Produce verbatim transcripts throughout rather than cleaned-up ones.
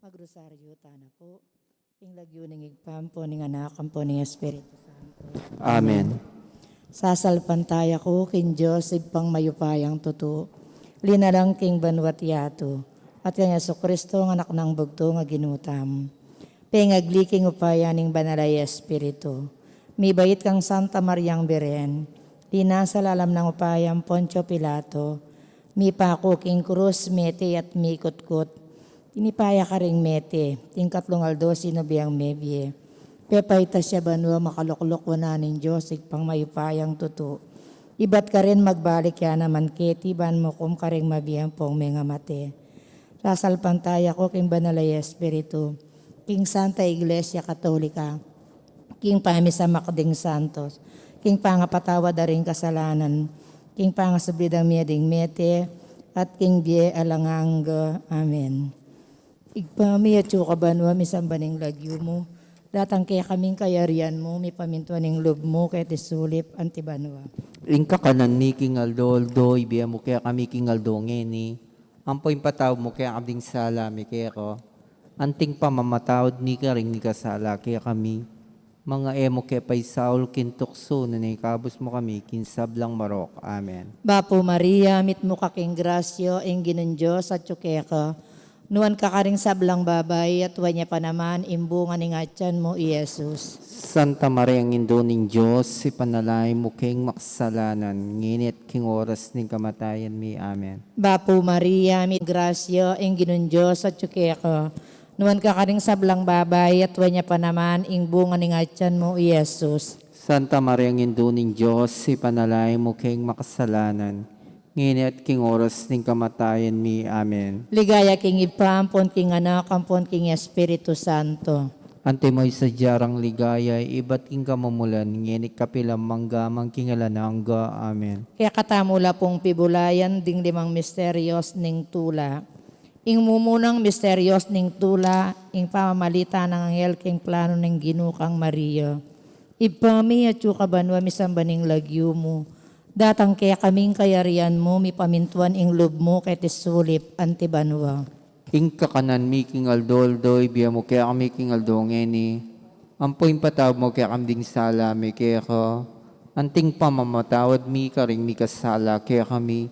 Magrosaryo tana pu. King lagyu ning Ibpa, ampo ning Anak, ampo ning Espiritu Santo. Amen. Sasalpantaya ku king Dios, Ibpang mayupayang tutu, linalang king banua't yatu, at kang Jesucristo, a Anak nang bugtung a Ginu tamu. Pengagli king upaya ning Banal a Espiritu, mibait kang Santa Mariang Birhen, linasa lalam ning upaya nang Poncio Pilato, mipaku king krus, mete at mikutkut. Tinipa ya karing mete, king katlung aldo sinubli yang mebie. Pepaitas ya banua, makalukluk wanan ning Dios, Ibpang mayupayang tutu. Ibat karin magbalik ya naman keti ban mukum karing mabie ampong mengamate. Sasalpantaya ku king Banal a Espiritu, king Santa Iglesia Katolika, king pamisamak ding santos, king pangapatawad da ring kasalanan, king pangasubli dang mie ding mete, at king bie alang angga. Amen. Ibpa mi, atsu ka banua, misamban ing lagyu mu, datang kekami ing kayarian mu, mipamintuan ing lub mu keti sulip anti banua. Ing kakanan mi king aldo-aldo ibie mu kekami king aldo ngeni, ampo ipatawad mu kekami ding sala mi keka, anting pamamatawad mi karing mikasala kekami. Manga e mu ke paisaul king tuksu, nune ikabus mu kami king sablang marok. Amen. Bapu Maria, mitmu ka king grasya, ing Ginung Dios atyu keka. Nuan ka karing sablang babai, at nuan ya pa naman ing bunga ning atyan mu, i Jesus. Santa Maria, Indu ning Dios, ipanalangin mu keng makasalanan, ngeni at king oras ning kamatayan mi. Amen. Bapu Maria, mitmu ka king grasya, ing Ginung Dios atyu keka. Nuan ka karing sablang babai, at nuan ya pa naman ing bunga ning atyan mu, i Jesus. Santa Maria, Indu ning Dios, ipanalangin mu keng makasalanan, ngeni at king oras ning kamatayan mi. Amen. Ligaya king Ibpa, ampon king Anak, ampon king Espiritu Santo. Antimo ing sadya rang ligaya, ibat king kamumulan, ngeni at kapilan man, angga man king alang angga. Amen. Kekatamu la pung pibulayan ding limang misterios ning tula. Ing mumunang misterios ning tula, ing pamamalita nang anghel king plano ning Ginu kang Maria. Ibpa mi, atyu ka banua, misamban ing lagyu mu. Datang kekami ing kayarian mu, mipamintuan ing lub mu keti sulip anti banua. Ing kakanan mi king aldo-aldo, ibie mu kekami king aldo ngeni. Ampo ipatawad mu kekami ding sala mi keka, anting pamamatawad mi karing mikasala kekami.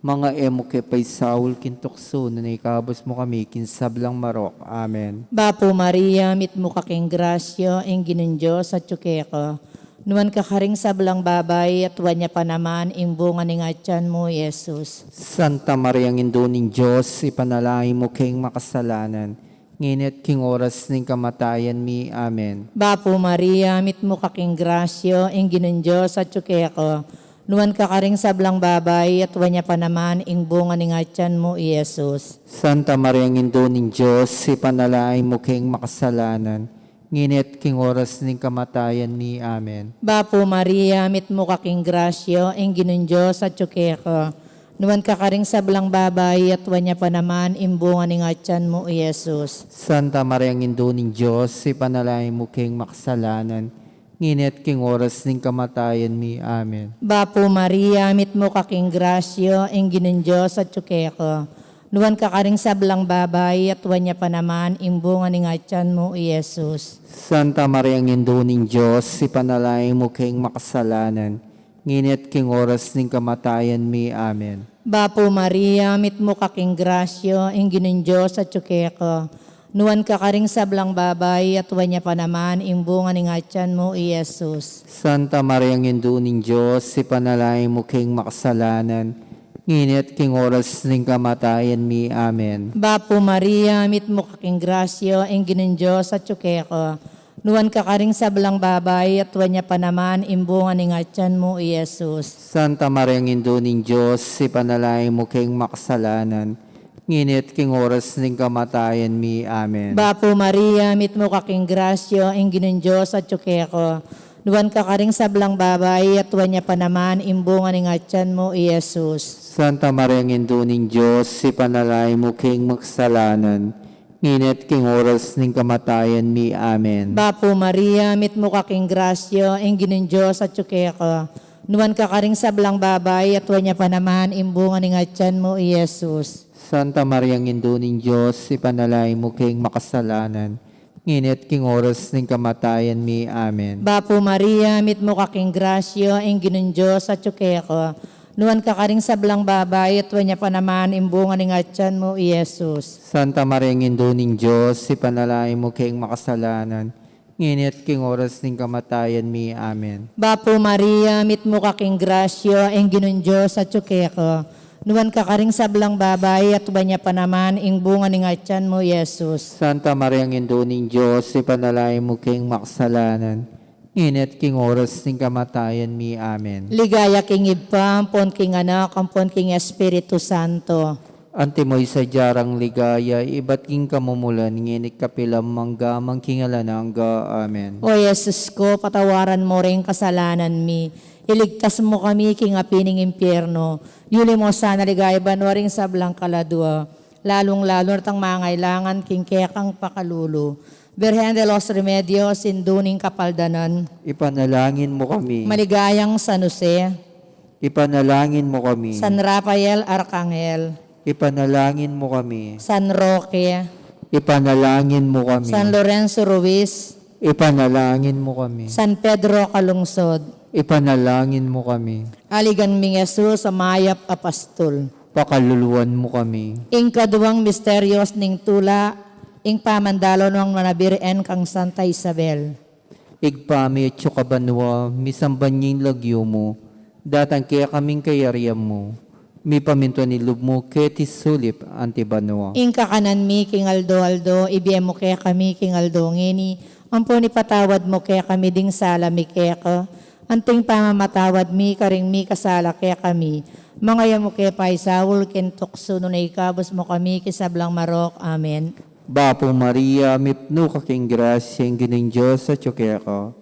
Manga e mu ke paisaul king tuksu, nune ikabus mu kami king sablang marok. Amen. Bapu Maria, mitmu ka king grasya, ing Ginung Dios atyu keka. Nuan ka karing sablang babai, at nuan ya pa naman ing bunga ning atyan mu, i Jesus. Santa Maria, Indu ning Dios, ipanalangin mu keng makasalanan, ngeni at king oras ning kamatayan mi. Amen. Bapu Maria, mitmu ka king grasya, ing Ginung Dios atyu keka. Nuan ka karing sablang babai, at nuan ya pa naman ing bunga ning atyan mu, i Jesus. Santa Maria, Indu ning Dios, ipanalangin mu keng makasalanan, ngeni at king oras ning kamatayan mi. Amen. Bapu Maria, mitmu ka king grasya, ing Ginung Dios atyu keka. Nuan ka karing sablang babai, at nuan ya pa naman ing bunga ning atyan mu, i Jesus. Santa Maria, Indu ning Dios, ipanalangin mu keng makasalanan, ngeni at king oras ning kamatayan mi. Amen. Bapu Maria, mitmu ka king grasya, ing Ginung Dios atyu keka. Nuan ka karing sablang babai, at nuan ya pa naman ing bunga ning atyan mu, i Jesus. Santa Maria, Indu ning Dios, ipanalangin mu keng makasalanan, ngeni at king oras ning kamatayan mi. Amen. Bapu Maria, mitmu ka king grasya, ing Ginung Dios atyu keka. Nuan ka karing sablang babai, at nuan ya pa naman ing bunga ning atyan mu, i Jesus. Santa Maria, Indu ning Dios, ipanalangin mu keng makasalanan, ngeni at king oras ning kamatayan mi. Amen. Bapu Maria, mitmu ka king grasya, ing Ginung Dios atyu keka. Nuan ka karing sablang babai, at nuan ya pa naman ing bunga ning atyan mu, i Jesus. Santa Maria, Indu ning Dios, ipanalangin mu keng makasalanan, ngeni at king oras ning kamatayan mi. Amen. Bapu Maria, mitmu ka king grasya, ing Ginung Dios atyu keka. Nuan ka karing sablang babai, at nuan ya pa naman ing bunga ning atyan mu, i Jesus. Santa Maria, Indu ning Dios, ipanalangin mu keng makasalanan, ngeni at king oras ning kamatayan mi. Amen. Bapu Maria, mitmu ka king grasya, ing Ginung Dios atyu keka. Nuan ka karing sablang babai, at nuan ya pa naman ing bunga ning atyan mu, i Jesus. Santa Mariang Indu ning Dios, ipanalangin mu keng makasalanan, ngeni at king oras ning kamatayan mi. Amen. Bapu Maria, mitmu ka king grasya, ing Ginung Dios atyu keka. Nuan ka karing sablang babai, at nuan ya pa naman ing bunga ning atyan mu, i Jesus. Santa Mariang Indu ning Dios, ipanalangin mu keng makasalanan, ngeni at king oras ning kamatayan mi. Amen. Bapu Maria, mitmu ka king grasya, ing Ginung Dios atyu keka. Nuan ka karing sablang babai, at nuan ya pa naman ing bunga ning atyan mu, i Jesus. Santa Mariang Indu ning Dios, ipanalangin mu keng makasalanan, ngeni at king oras ning kamatayan mi. Amen. Ligaya king Ibpa, ampon king Anak, ampon king Espiritu Santo. Antimo ing sadya rang ligaya, ibat king kamumulan, ngeni at kapilan man, angga man king alang angga. Amen. O Jesus ku, patawaran mu ring kasalanan mi, iligtas mu kami king api ning impyerno, yuli mu sana king ligaya banua ring sablang kaladua, lalung-lalu na reng mangailangan king kekang pakalulu. Birhen de los Remedios, Indu ning Kapaldanan, ipanalangin mu kami. Maligayang San Jose, ipanalangin mu kami. San Rafael Arkanghel, ipanalangin mu kami. San Roque, ipanalangin mu kami. San Lorenzo Ruiz, ipanalangin mu kami. San Pedro Calungsod, ipanalangin mu kami. Aligan ming Jesus a mayap a pastul, pakaluluan mu kami. Ing kaduang misteryos ning tula, ing pamandalo nang Nuan a Birhen kang Santa Isabel. Ibpa mi atsu ka banua, misamban ya ing lagyu mu, datang kekami ing kayarian mu, mipamintuan ing lub mu keti sulip anti banua. Ing kakanan mi king aldo-aldo, ibie mu kekami king aldo ngeni, ampon ipatawad mu kekami ding sala mi keka, anti ing pamamatawad mi karing mikasala kekami. Manga e mu ke paisaul king tuksu, nune ikabus mu kami king sablang marok. Amen. Bapu Maria, mipnu ka king grasya, ing Ginung Dios atyu keka.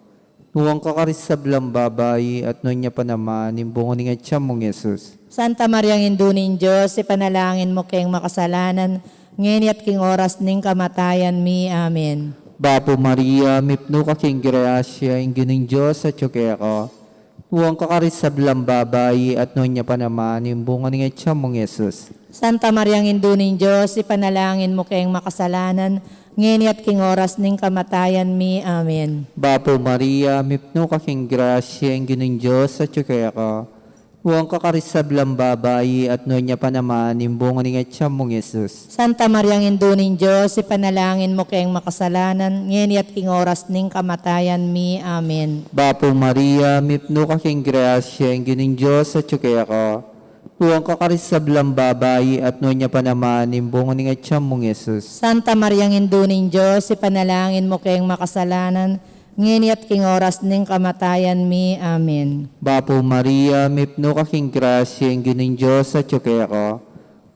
Nuan ka karing sablang babai, at nuan ya pa naman ing bunga ning atyan mung Jesus. Santa Mariang Indu ning Dios, ipanalangin mu keng makasalanan, ngeni at king oras ning kamatayan mi. Amen. Bapu Maria, mipnu ka king grasya, ing Ginung Dios atyu keka. Nuan ka karing sablang babai, at nuan ya pa naman ing bunga ning atyan mung Jesus. Santa Mariang Indu ning Dios, ipanalangin mu keng makasalanan, ngeni at king oras ning kamatayan mi. Amen. Bapu Maria, mipnu ka king grasya, ing Ginung Dios atyu keka. Nuan ka karing sablang babai, at nuan ya pa naman ing bunga ning atyan mung Jesus. Santa Mariang Indu ning Dios, ipanalangin mu keng makasalanan, ngeni at king oras ning kamatayan mi. Amen. Bapu Maria, mipnu ka king grasya, ing Ginung Dios atyu keka. Nuan ka karing sablang babai, at nuan ya pa naman ing bunga ning atyan mung Jesus. Santa Mariang Indu ning Dios, ipanalangin mu keng makasalanan, ngeni at king oras ning kamatayan mi. Amen. Bapu Maria, mipnu ka king grasya, ing Ginung Dios atyu keka.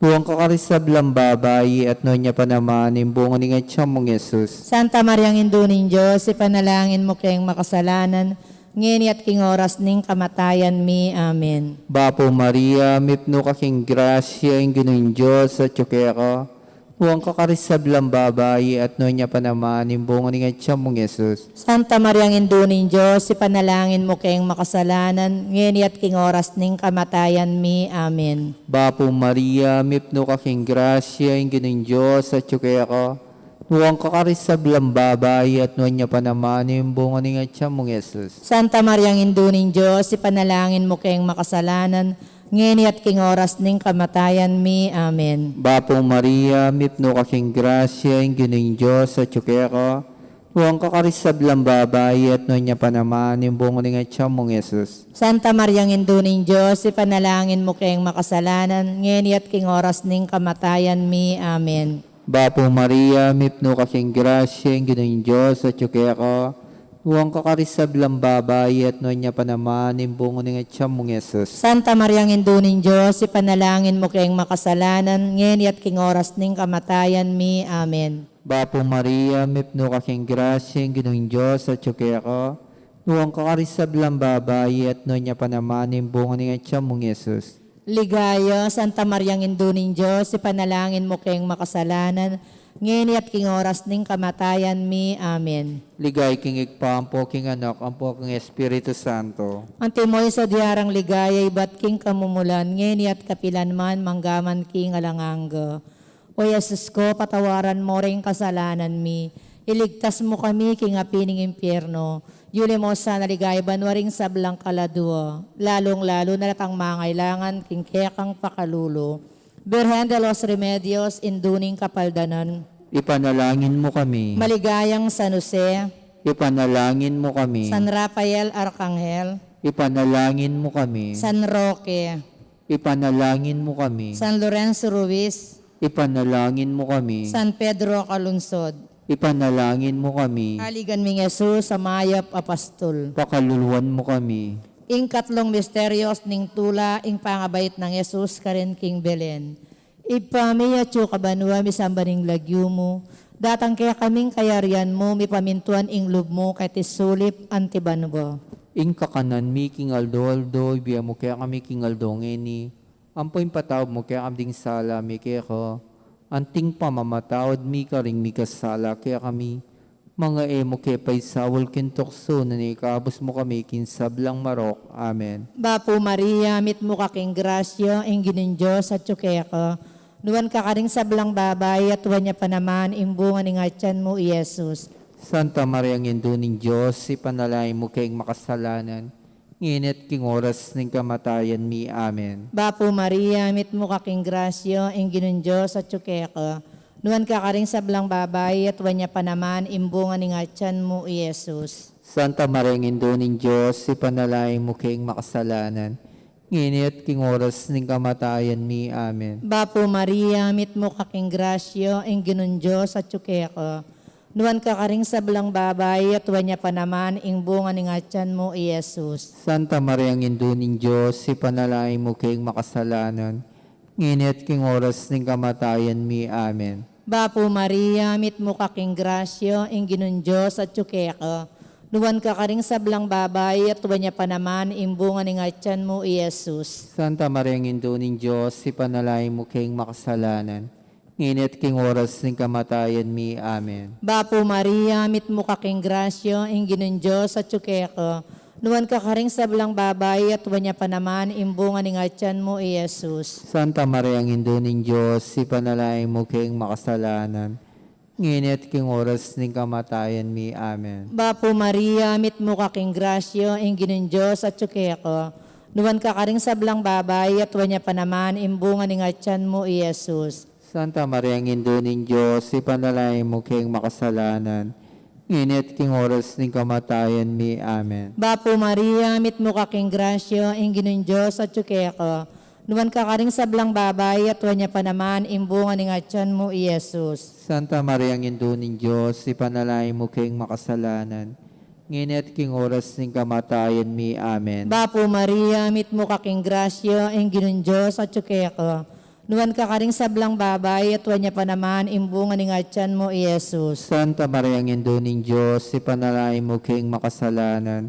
Nuan ka karing sablang babai, at nuan ya pa naman ing bunga ning atyan mung Jesus. Santa Mariang Indu ning Dios, ipanalangin mu keng makasalanan, ngeni at king oras ning kamatayan mi. Amen. Bapu Maria, mipnu ka king grasya, ing Ginung Dios atyu keka. Nuan ka karing sablang babai, at nuan ya pa naman ing bunga ning atyan mung Jesus. Santa Mariang Indu ning Dios, ipanalangin mu keng makasalanan, ngeni at king oras ning kamatayan mi. Amen. Bapu Maria, mipnu ka king grasya, ing Ginung Dios atyu keka. Nuan ka karing sablang babai, at nuan ya pa naman ing bunga ning atyan mung Jesus. Santa Mariang Indu ning Dios, ipanalangin mu keng makasalanan, ngeni at king oras ning kamatayan mi. Amen. Bapu Maria, mipnu ka king grasya, ing Ginung Dios atyu keka. Nuan ka karing sablang babai, at nuan ya pa naman ing bunga ning atyan mung Jesus. Santa Mariang Indu ning Dios, ipanalangin mu keng makasalanan, ngeni at king oras ning kamatayan mi. Amen. Bapu Maria, mipnu ka king grasya, ing Ginung Dios atyu keka. Nuan ka karing sablang babai, at nuan ya pa naman ing bunga ning atyan mung Jesus. Santa Mariang Indu ning Dios, ipanalangin mu keng makasalanan, ngeni at king oras ning kamatayan mi. Amen. Bapu Maria, mipnu ka king grasya, ing Ginung Dios atyu keka. Nuan ka karing sablang babai, at nuan ya pa naman ing bunga ning atyan mung Jesus. Ligaya, Santa Mariang Indu ning Dios, ipanalangin mu keng makasalanan, ngeni at king oras ning kamatayan mi. Amen. Ligaya king Ibpa, ampo king Anak, ampo king Espiritu Santo. Antimo ing sadya rang ligaya ibat king kamumulan, ngeni at kapilan man, manggaman king alang angga. O Jesus ko, patawaran mo ring kasalanan mi, iligtas mo kami king api ning impyerno, yuli mo sana ligaya banua ring sablang kaladua, lalung-lalu na retang mangailangan king kekang pakalulu. Birhen de los Remedios, Indu ning Kapaldanan. Ipanalangin mo kami. Maligayang San Jose. Ipanalangin mo kami. San Rafael Arkanghel. Ipanalangin mo kami. San Roque. Ipanalangin mo kami. San Lorenzo Ruiz. Ipanalangin mo kami. San Pedro Calungsod. Ipanalangin mo kami. Aligan ming Jesus a mayap a pastul. Pakaluluan mo kami. Ing katlung misterios ning tula, ing pangabait nang Jesus karin king Belen. Ibpa mi, atsu ka banua, misamban ing lagyu mu, datang kekami ing kayarian mu, mipamintuan ing lub mu keti sulip anti banua. Ing kakanan mi king aldo-aldo, ibie mu kekami king aldo ngeni, ampo ipatawad mu kekami ding sala mi keka, anti ing pamamatawad mi karing mikasala kekami, manga e mu ke paisaul king tuksu, nune ikabus mu kami king sablang marok. Amen. Bapu Maria, mitmu ka king grasya, ing Ginung Dios atyu keka. Nuan ka karing sablang babai, at nuan ya pa naman ing bunga ning atyan mu, i Jesus. Santa Maria, Indu ning Dios, ipanalangin mu keng makasalanan, ngeni at king oras ning kamatayan mi. Amen. Bapu Maria, mitmu ka king grasya, ing Ginung Dios atyu keka. Nuan ka karing sablang babai, at nuan ya pa naman ing bunga ning atyan mu, i Jesus. Santa Maria, Indu ning Dios, ipanalangin mu keng makasalanan, ngeni at king oras ning kamatayan mi. Amen. Bapu Maria, mitmu ka king grasya, ing Ginung Dios atyu keka. Nuan ka karing sablang babai, at nuan ya pa naman ing bunga ning atyan mu, i Jesus. Santa Maria, Indu ning Dios, ipanalangin mu keng makasalanan, ngeni at king oras ning kamatayan mi. Amen. Bapu Maria, mitmu ka king grasya, ing Ginung Dios atyu keka. Nuan ka karing sablang babai, at nuan ya pa naman ing bunga ning atyan mu, i Jesus. Santa Maria, Indu ning Dios, ipanalangin mu keng makasalanan, ngeni at king oras ning kamatayan mi. Amen. Bapu Maria, mitmu ka king grasya, ing Ginung Dios atyu keka. Nuan ka karing sablang babai, at nuan ya pa naman ing bunga ning atyan mu, i Jesus. Santa Maria, Indu ning Dios, ipanalangin mu keng makasalanan, ngeni at king oras ning kamatayan mi. Amen. Bapu Maria, mitmu ka king grasya, ing Ginung Dios atyu keka. Nuan ka karing sablang babai, at nuan ya pa naman ing bunga ning atyan mu, i Jesus. Santa Maria, Indu ning Dios, ipanalangin mu keng makasalanan, ngeni at king oras ning kamatayan mi. Amen. Bapu Maria, mitmu ka king grasya, ing Ginung Dios atyu keka. Nuan ka karing sablang babai, at nuan ya pa naman ing bunga ning atyan mu, i Jesus. Santa Maria, Indu ning Dios, ipanalangin mu keng makasalanan, ngeni at king oras ning kamatayan mi. Amen. Bapu Maria, mitmu ka king grasya, ing Ginung Dios atyu keka. Nuan ka karing sablang babai, at nuan ya pa naman ing bunga ning atyan mu, i Jesus. Santa Maria, Indu ning Dios, ipanalangin mu keng makasalanan,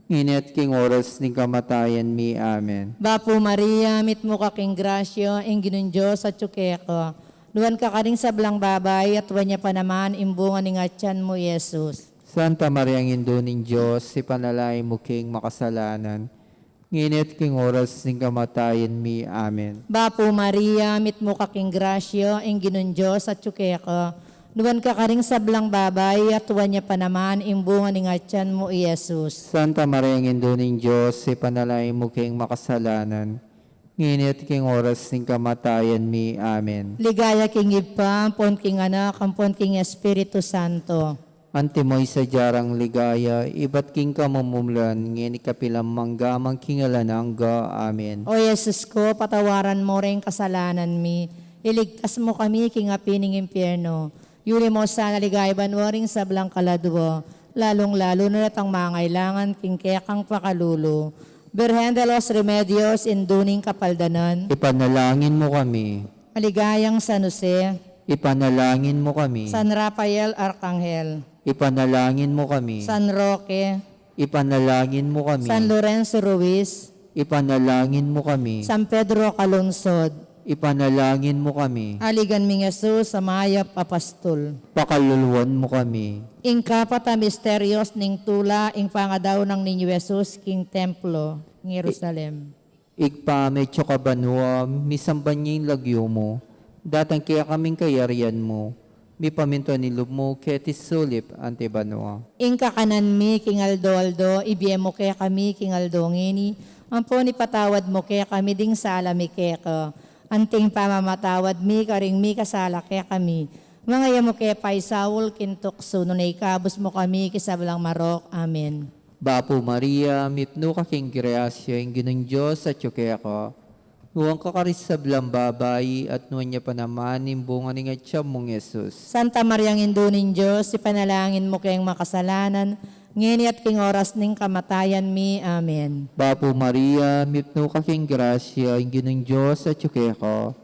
ngeni at king oras ning kamatayan mi. Amen. Bapu Maria, mitmu ka king grasya, ing Ginung Dios atyu keka. Nuan ka karing sablang babai, at nuan ya pa naman ing bunga ning atyan mu, i Jesus. Santa Maria, Indu ning Dios, ipanalangin mu keng makasalanan, ngeni at king oras ning kamatayan mi. Amen. Bapu Maria, mitmu ka king grasya, ing Ginung Dios atyu keka. Nuan ka karing sablang babai, at nuan ya pa naman ing bunga ning atyan mu, i Jesus. Santa Maria, Indu ning Dios, ipanalangin mu keng makasalanan, ngeni at king oras ning kamatayan mi. Amen. Ligaya king Ibpa, ampon king Anak, ampon king Espiritu Santo. Antimo ing sadya rang ligaya, ibat king kamumulan, ngeni kapilan man, angga man king alang angga. Amen. O Jesus ko, patawaran mo ring kasalanan mi, iligtas mo kami king api ning impyerno, yuli mo sana ligaya banua ring sablang kaladua, lalung-lalu na retang mangailangan king kekang pakalulu. Birhen de los Remedios, Indu ning Kapaldanan. Ipanalangin mo kami. Maligayang San Jose. Ipanalangin mo kami. San Rafael Arkanghel. Ipanalangin mo kami. San Roque. Ipanalangin mo kami. San Lorenzo Ruiz. Ipanalangin mo kami. San Pedro Calungsod. Ipanalangin mu kami. Aligan ming Jesus a mayap a pastul. Pakaluluan mu kami. Ing kapat a misterios ning tula, ing pangadaun nang Niñu Jesus king templo ning Jerusalem. Ibpa mi atsu ka banua, misamban ya ing lagyu mu, datang kekami ing kayarian mu, mipamintuan ing lub mu keti sulip anti banua. Ing kakanan mi king aldo-aldo ibie mu kekami king aldo ngeni, ampon ipatawad mu kekami ding sala mi keka, anting pamamatawad mi karing mikasala kekami. Manga e mu ke paisaul king tuksu, nune ikabus mu kami king sablang marok. Amen. Bapu Maria, mipnu ka king grasya, ing Ginung Dios atyu keka. Nuan ka karing sablang babai, at nuan ya pa naman ing bunga ning atyan mung Jesus. Santa Mariang Indu ning Dios, ipanalangin mu keng makasalanan, ngeni at king oras ning kamatayan mi. Amen. Bapu Maria, mipnu ka king grasya, ing Ginung Dios atyu keka.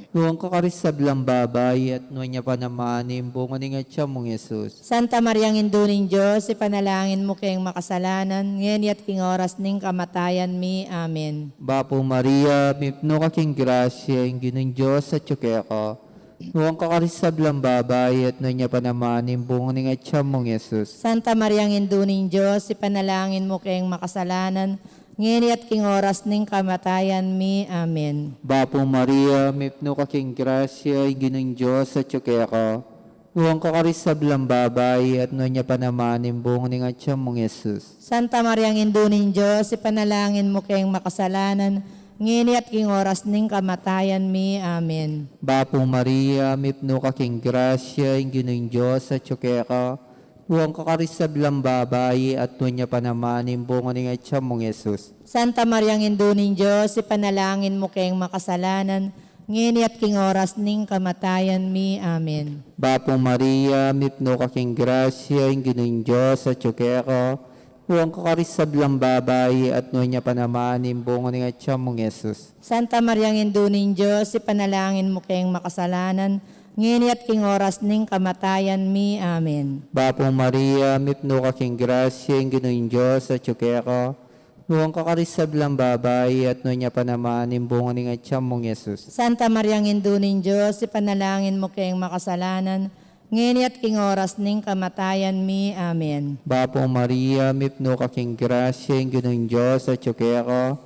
Nuan ka karing sablang babai, at nuan ya pa naman ing bunga ning atyan mung Jesus. Santa Mariang Indu ning Dios, ipanalangin mu keng makasalanan, ngeni at king oras ning kamatayan mi. Amen. Bapu Maria, mipnu ka king grasya, ing Ginung Dios atyu keka. Nuan ka karing sablang babai, at nuan ya pa naman ing bunga ning atyan mung Jesus. Santa Mariang Indu ning Dios, ipanalangin mu keng makasalanan, ngeni at king oras ning kamatayan mi. Amen. Bapu Maria, mipnu ka king grasya, ing Ginung Dios atyu keka. Nuan ka karing sablang babai, at nuan ya pa naman ing bunga ning atyan mung Jesus. Santa Mariang Indu ning Dios, ipanalangin mu keng makasalanan, ngeni at king oras ning kamatayan mi. Amen. Bapu Maria, mipnu ka king grasya, ing Ginung Dios atyu keka. Nuan ka karing sablang babai, at nuan ya pa naman ing bunga ning atyan mung Jesus. Santa Mariang Indu ning Dios, ipanalangin mu keng makasalanan, ngeni at king oras ning kamatayan mi. Amen. Bapu Maria, mipnu ka king grasya, ing Ginung Dios atyu keka. Nuan ka karing sablang babai, at nuan ya pa naman ing bunga ning atyan mung Jesus. Santa Mariang Indu ning Dios, ipanalangin mu keng makasalanan, ngeni at king oras ning kamatayan mi. Amen. Bapu Maria, mipnu ka king grasya, ing Ginung Dios atyu keka. Nuan ka karing sablang babai, at nuan ya pa naman ing bunga ning atyan mung Jesus. Santa Mariang Indu ning Dios, ipanalangin mu keng makasalanan, ngeni at king oras ning kamatayan mi. Amen. Bapu Maria, mipnu ka king grasya, ing Ginung Dios atyu keka.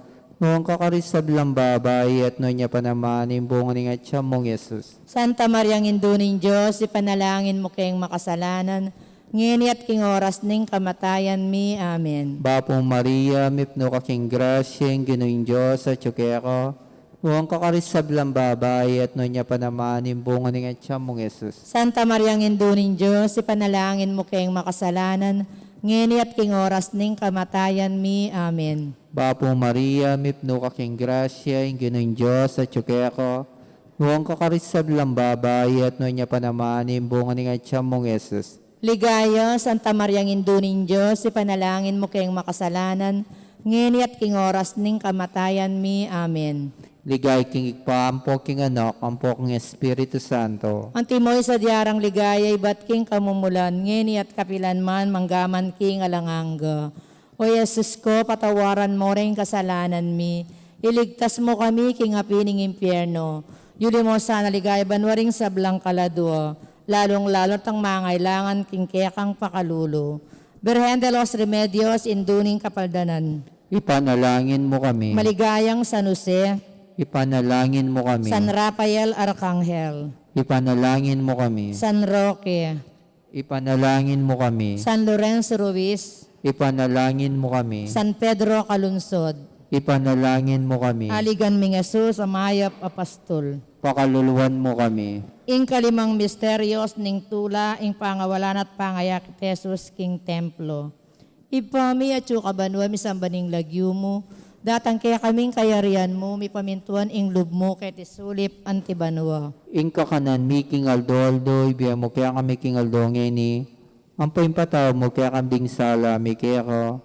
Nuan ka karing sablang babai, at nuan ya pa naman ing bunga ning atyan mung Jesus. Santa Mariang Indu ning Dios, ipanalangin mu keng makasalanan, ngeni at king oras ning kamatayan mi. Amen. Bapu Maria, mipnu ka king grasya, ing Ginung Dios atyu keka. Nuan ka karing sablang babai, at nuan ya pa naman ing bunga ning atyan mung Jesus. Santa Mariang Indu ning Dios, ipanalangin mu keng makasalanan, ngeni at king oras ning kamatayan mi. Amen. Bapu Maria, mipnu ka king grasya, ing Ginung Dios atyu keka. Nuan ka karing sablang babai, at nuan ya pa naman ing bunga ning atyan mung Jesus. Ligaya, Santa Mariang Indu ning Dios, ipanalangin mu keng makasalanan, ngeni at king oras ning kamatayan mi. Amen. Ligaya king Ibpa, ampo king Anak, ampo king Espiritu Santo. Antimo ing sadya rang ligaya ibat king kamumulan, ngeni at kapilan man, manggaman king alang angga. O Jesus ko, patawaran mo ring kasalanan mi, iligtas mo kami king api ning impyerno, yuli mo sana king banua ring sablang kaladua, lalung-lalu na tang mangailangan king kekang pakalulu. Birhen de los Remedios, Indu ning Kapaldanan. Ipanalangin mo kami. Maligayang San Jose. Ipanalangin mo kami. San Rafael Arkanghel. Ipanalangin mo kami. San Roque. Ipanalangin mo kami. San Lorenzo Ruiz. Ipanalangin mo kami. San Pedro Calungsod. Ipanalangin mo kami. Aligan ming Jesus a mayap a pastul. Pakaluluan mo kami. Ing kalimang misterios ning tula, ing pangawalan at pangayakit Jesus king templo. Ibpa mi, atsu ka banua, misamban ing lagyu mu, datang kekami ing kayarian mu, mipamintuan ing lub mu keti sulip anti banua. Ing kakanan mi king aldo-aldo ibie mu kekami king aldo ngeni, ampo ipatawad mu kekami ding sala mi keka,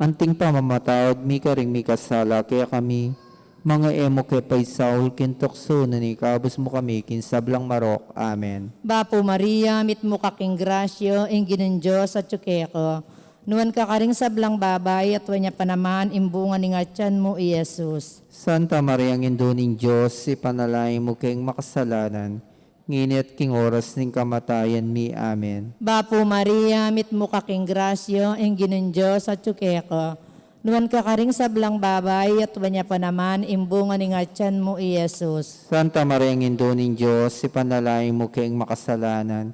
anting pamamatawad mi karing mikasala kekami, manga e mu ke paisaul king tuksu, nune ikabus mu kami king sablang marok. Amen. Bapu Maria, mitmu ka king grasya, ing Ginung Dios atsu keka. Nuan ka karing sablang babai, at nuan ya pa naman ing bunga ning atyan mu, i Jesus. Santa Maria, Indu ning Dios, ipanalangin mu keng makasalanan, ngeni at king oras ning kamatayan mi. Amen. Bapu Maria, mitmu ka king grasya, ing Ginung Dios atyu keka. Nuan ka karing sablang babai, at nuan ya pa naman ing bunga ning atyan mu, i Jesus. Santa Maria, Indu ning Dios, ipanalangin mu keng makasalanan,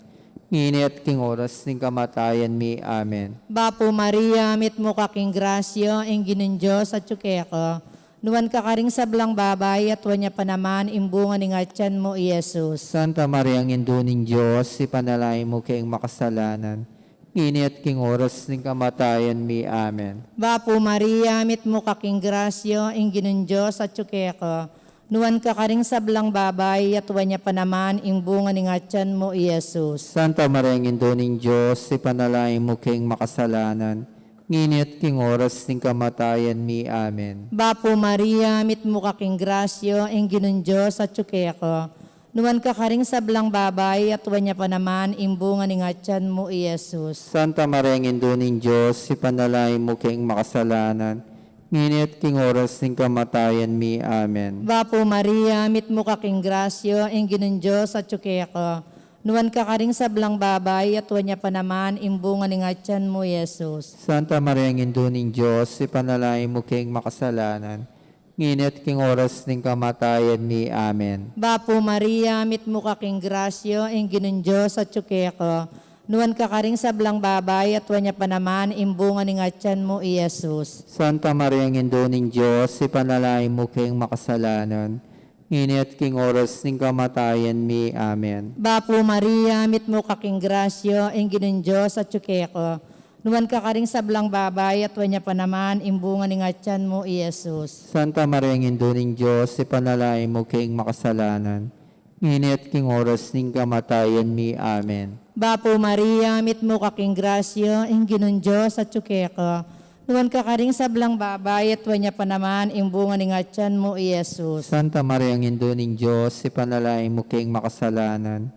ngeni at king oras ning kamatayan mi. Amen. Bapu Maria, mitmu ka king grasya, ing Ginung Dios atyu keka. Nuan ka karing sablang babai, at nuan ya pa naman ing bunga ning atyan mu, i Jesus. Santa Maria, Indu ning Dios, ipanalangin mu keng makasalanan, ngeni at king oras ning kamatayan mi. Amen. Bapu Maria, mitmu ka king grasya, ing Ginung Dios atyu keka. Nuan ka karing sablang babai, at nuan ya pa naman ing bunga ning atyan mu, i Jesus. Santa Maria, Indu ning Dios, ipanalangin mu keng makasalanan, ngeni at king oras ning kamatayan mi. Amen. Bapu Maria, mitmu ka king grasya, ing Ginung Dios atyu keka. Nuan ka karing sablang babai, at nuan ya pa naman ing bunga ning atyan mu, i Jesus. Santa Maria, Indu ning Dios, ipanalangin mu keng makasalanan, ngeni at king oras ning kamatayan mi. Amen. Bapu Maria, mitmu ka king grasya, ing Ginung Dios atyu keka. Nuan ka karing sablang babai, at nuan ya pa naman ing bunga ning atyan mu, i Jesus. Santa Maria, Indu ning Dios, ipanalangin mu keng makasalanan, ngeni at king oras ning kamatayan mi. Amen. Bapu Maria, mitmu ka king grasya, ing Ginung Dios atyu keka. Nuan ka karing sablang babai, at nuan ya pa naman ing bunga ning atyan mu, i Jesus. Santa Maria, Indu ning Dios, ipanalangin mu keng makasalanan, ngeni at king oras ning kamatayan mi. Amen. Bapu Maria, mitmu ka king grasya, ing Ginung Dios atyu keka. Nuan ka karing sablang babai, at nuan ya pa naman ing bunga ning atyan mu, i Jesus. Santa Maria, Indu ning Dios, ipanalangin mu keng makasalanan, ngeni at king oras ning kamatayan mi. Amen. Bapu Maria, mitmu ka king grasya, ing Ginung Dios atyu keka. Nuan ka karing sablang babai, at nuan ya pa naman ing bunga ning atyan mu, i Jesus. Santa Maria, Indu ning Dios, ipanalangin mu keng makasalanan,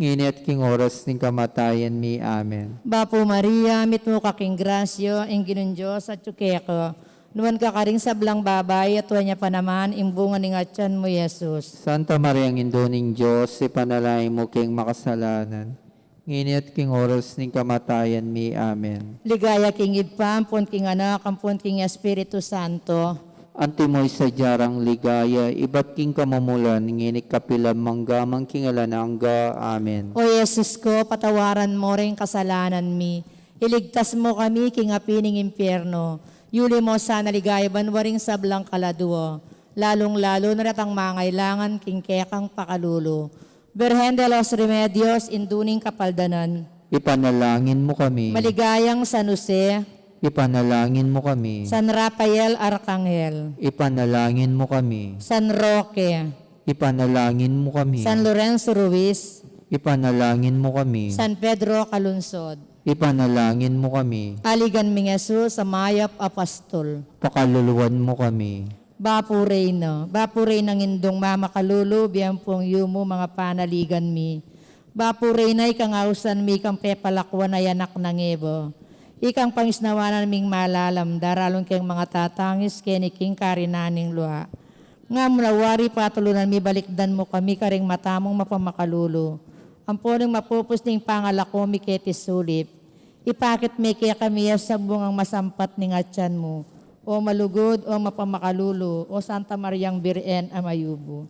ngeni at king oras ning kamatayan mi. Amen. Bapu Maria, mitmu ka king grasya, ing Ginung Dios atyu keka. Nuan ka karing sablang babai, at nuan ya pa naman ing bunga ning atyan mu, i Jesus. Santa Maria, Indu ning Dios, ipanalangin mu keng makasalanan, ngeni at king oras ning kamatayan mi. Amen. Ligaya king Ibpa, ampon king Anak, ampon king Espiritu Santo. Antimo ing sadya rang ligaya, ibat king kamumulan, ngeni at kapilan man, angga man king alang angga. Amen. O Jesus ku, patawaran mu ring kasalanan mi, iligtas mu kami king api ning impyerno, yuli mu sana king ligaya banua ring sablang kaladua, lalung-lalu na retang mangailangan king kekang pakalulu. Birhen de los Remedios, Indu ning Kapaldanan. Ipanalangin mu kami. Maligayang San Jose. Ipanalangin mu kami. San Rafael Arkanghel. Ipanalangin mu kami. San Roque. Ipanalangin mu kami. San Lorenzo Ruiz. Ipanalangin mu kami. San Pedro Calungsod. Ipanalangin mu kami. Aligan ming Jesus a mayap a pastol. Pakaluluan mu kami. Bapu Reyna, Bapu Reynang Indung mamakalulu, bie ampong yumu, manga panaligan mi. Bapu Reyna, ikang ausan mi, ikang pepalakuan a anak nang Eva. Ikang pangisnawanan ming malalam, daralung keng manga tatangis keni king karinan ning lua. Nga mu na wari patulunan mi, balikdan mu kami karing mata mung mapamakalulu, ampon ing mapupus ning pangalaku mi keti sulip. Ipakit me kekami ya sabungang masampat ning atyan mu, o malugud, o mapamakalulu, o Santa Mariang Birhen a mayumu.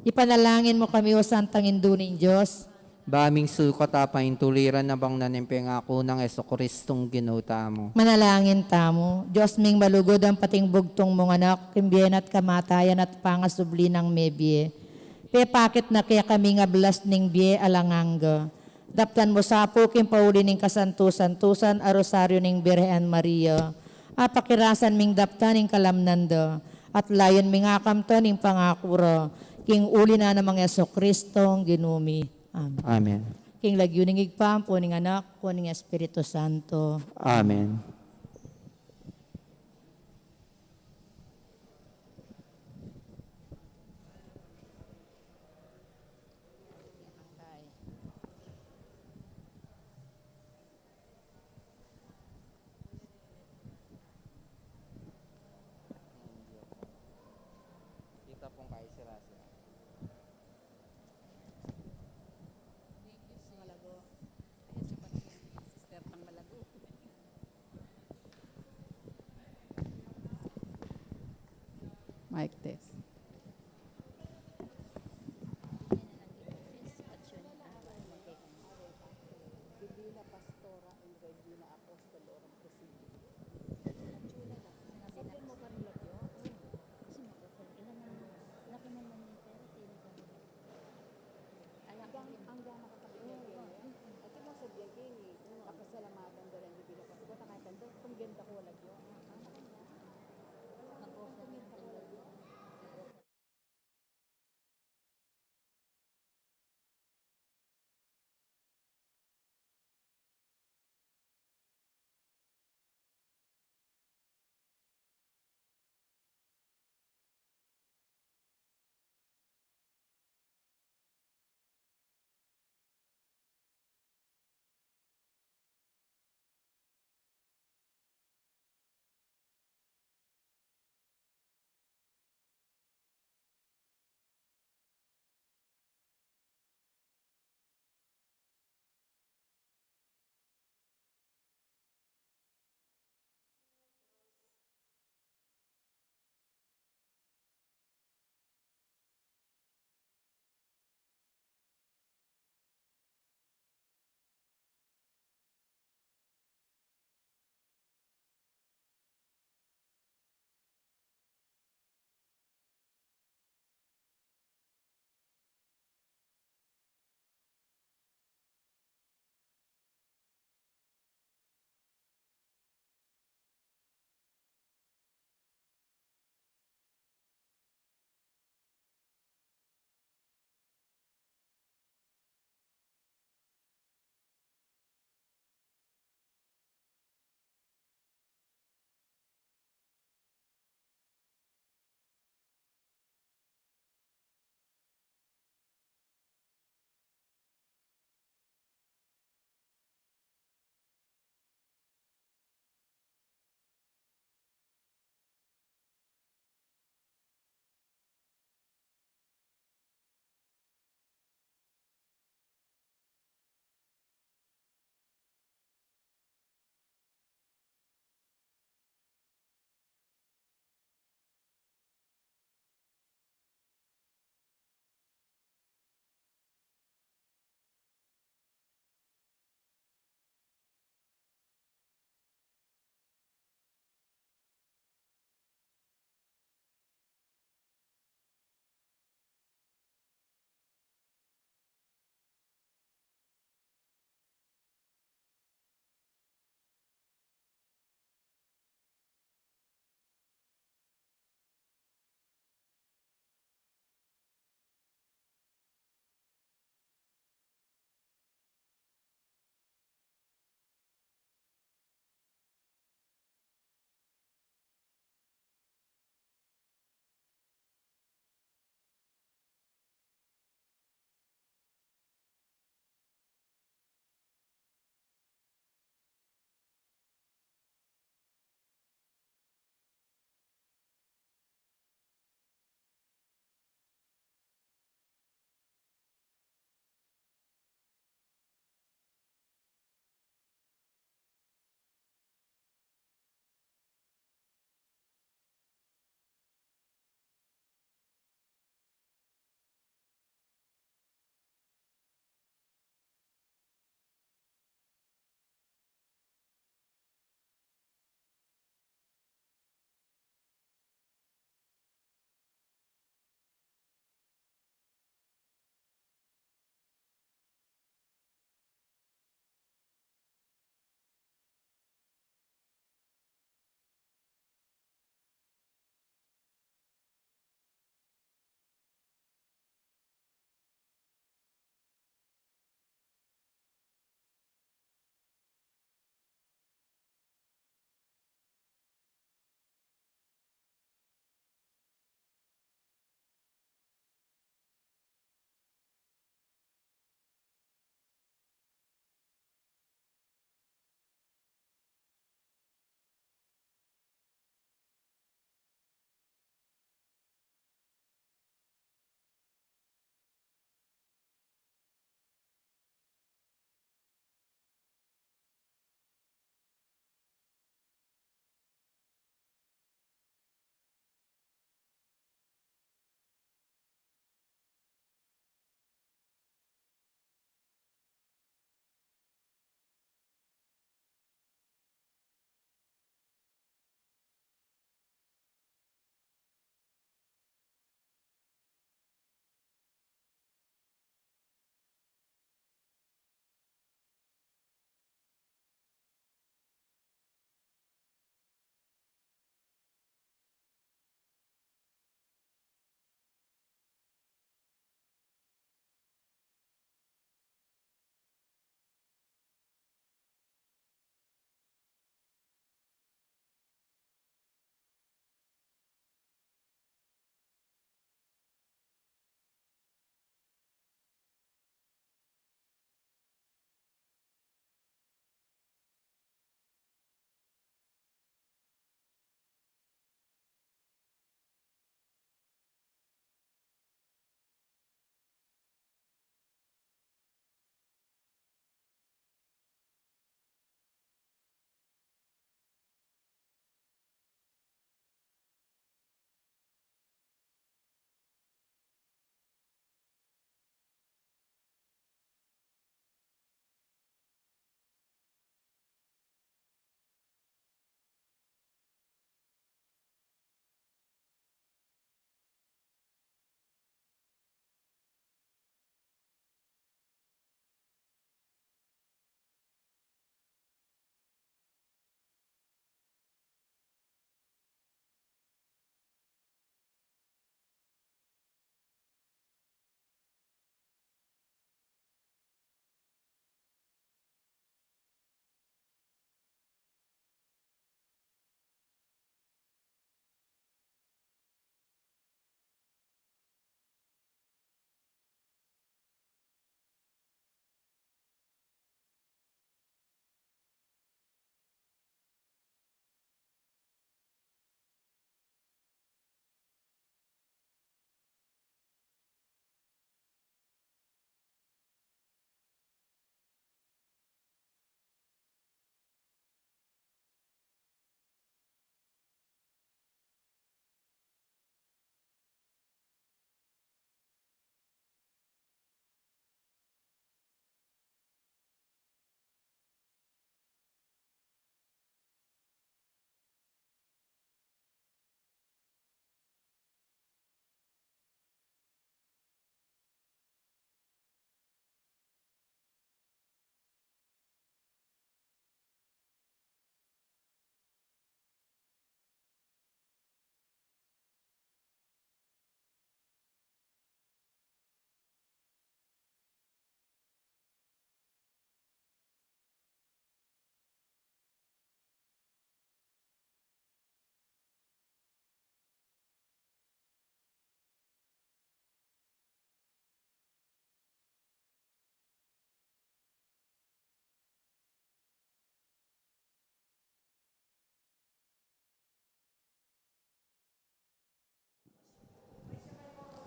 Ipanalangin mu kami, o Santang Indu ning Dios. Ba ming sukat a paintuliran a bang nanu ing pengaku nang Jesukristong Ginu tamu. Manalangin tamu. Dios ming malugud, ampon ing bugtung mung Anak, king bie na at kamatayan at pangasubli nang mebie, pepakit na kekami ing ablas ning bie alang angga. Daptan mu sa pu king pauli ning kasantu-santusan a Rosario ning Birhen Maria, a pakirasan ming daptan ing kalamnan da, at layun ming akamtan ing pangaku ra, king uli na nang Jesukristong Ginu mi. Amen. Amen. King lagyu ning Ibpa, ampon ning Anak, ampon ning Espiritu Santo. Amen. Mic test. Divina Pastora and Regina Apostolorum Presidio. Sabihan mo pa rin lagi, oh. Kasi mag-offer ka naman. Laki naman yung pera, tini ka. Ala, ang, ang gana ka pag-ibigay. Ito mo sabihan kayo ni, nakasalamatan da rin, Divina Pastora, nakakanta, kung ganda ko, wala yun. Mag-offer ka naman.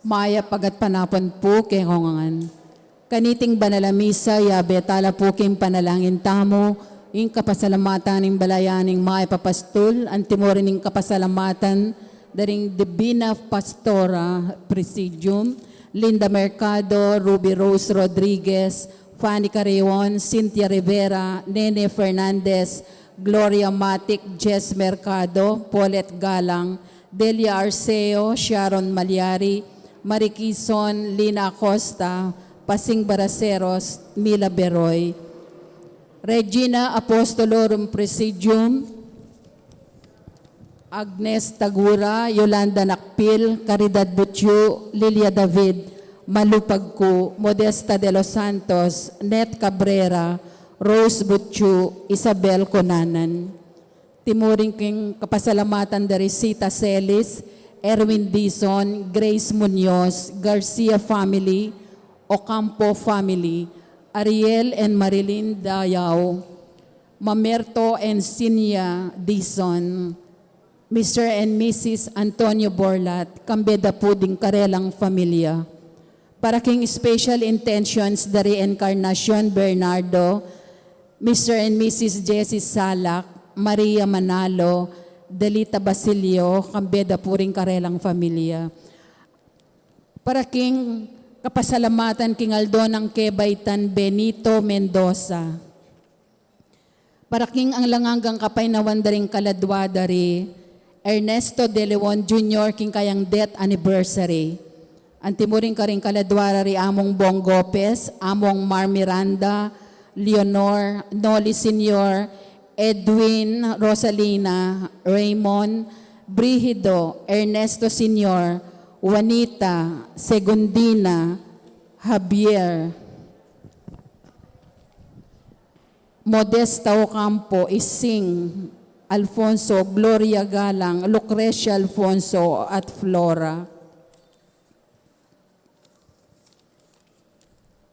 Mayap a gatpanapun pu kekong ngan. Kaniting banal a misa, yabe tala pu king panalangin tamu ing kapasalamatan ning balayan ning mayap a pastul, antimurin ing kapasalamatan da ring Divina Pastora Presidium, Linda Mercado, Ruby Rose Rodriguez, Fanny Carreon, Cynthia Rivera, Nene Fernandez, Gloria Matic, Jess Mercado, Paulette Galang, Delia Arceo, Sharon Malyari, Marie Quizon, Lina Acosta, Pasing Baraceros, Mila Beroy, Regina Apostolorum Presidium, Agnes Tagura, Yolanda Nakpil, Caridad Butyu, Lilia David, Malu Pagku, Modesta de los Santos, Net Cabrera, Rose Butyu, Isabel Conanan. Timurin king kapasalamatan da ri Sita Celis, Erwin Dizon, Grace Munoz, Garcia family, Ocampo family, Ariel and Marilyn Dayao, Mamerto and Sinya Dizon, Mister and Missus Antonio Borlat, kambe da pu ding karelang familia. Para king special intentions da ri Encarnacion Bernardo, Mister and Missus Jessie Salak, Maria Manalo, Delita Basilio, kambe da pu ring karelang familia. Para king kapasalamatan king aldo nang kebaitan Benito Mendoza. Para king alang anggang kapaynawan da ring kaladua da ri Ernesto de Leon Junior king kayang death anniversary. Antimurin karing kaladua da ri Among Bong Gopez, Among Mar Miranda, Leonor, Noli Senior, Edwin, Rosalina, Raymond, Brigido, Ernesto Senior, Juanita, Segundina, Javier, Modesta Ocampo, Ising, Alfonso, Gloria Galang, Lucrecia Alfonso, at Flora.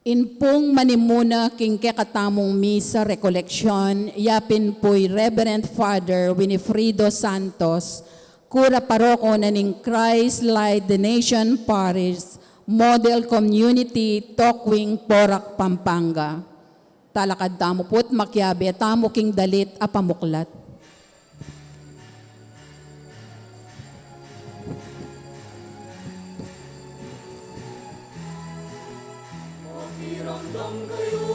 Ing pung manimuna king kekatamung misa recollection, yapin pu i Reverend Father Winifredo Santos, kura paroko na ning Christ Light the Nation Parish Model Community, Tocuing, Porac, Pampanga. Talakad tamu pu't makiabe tamu king dalit a pamuklat. Makiramdam kayu,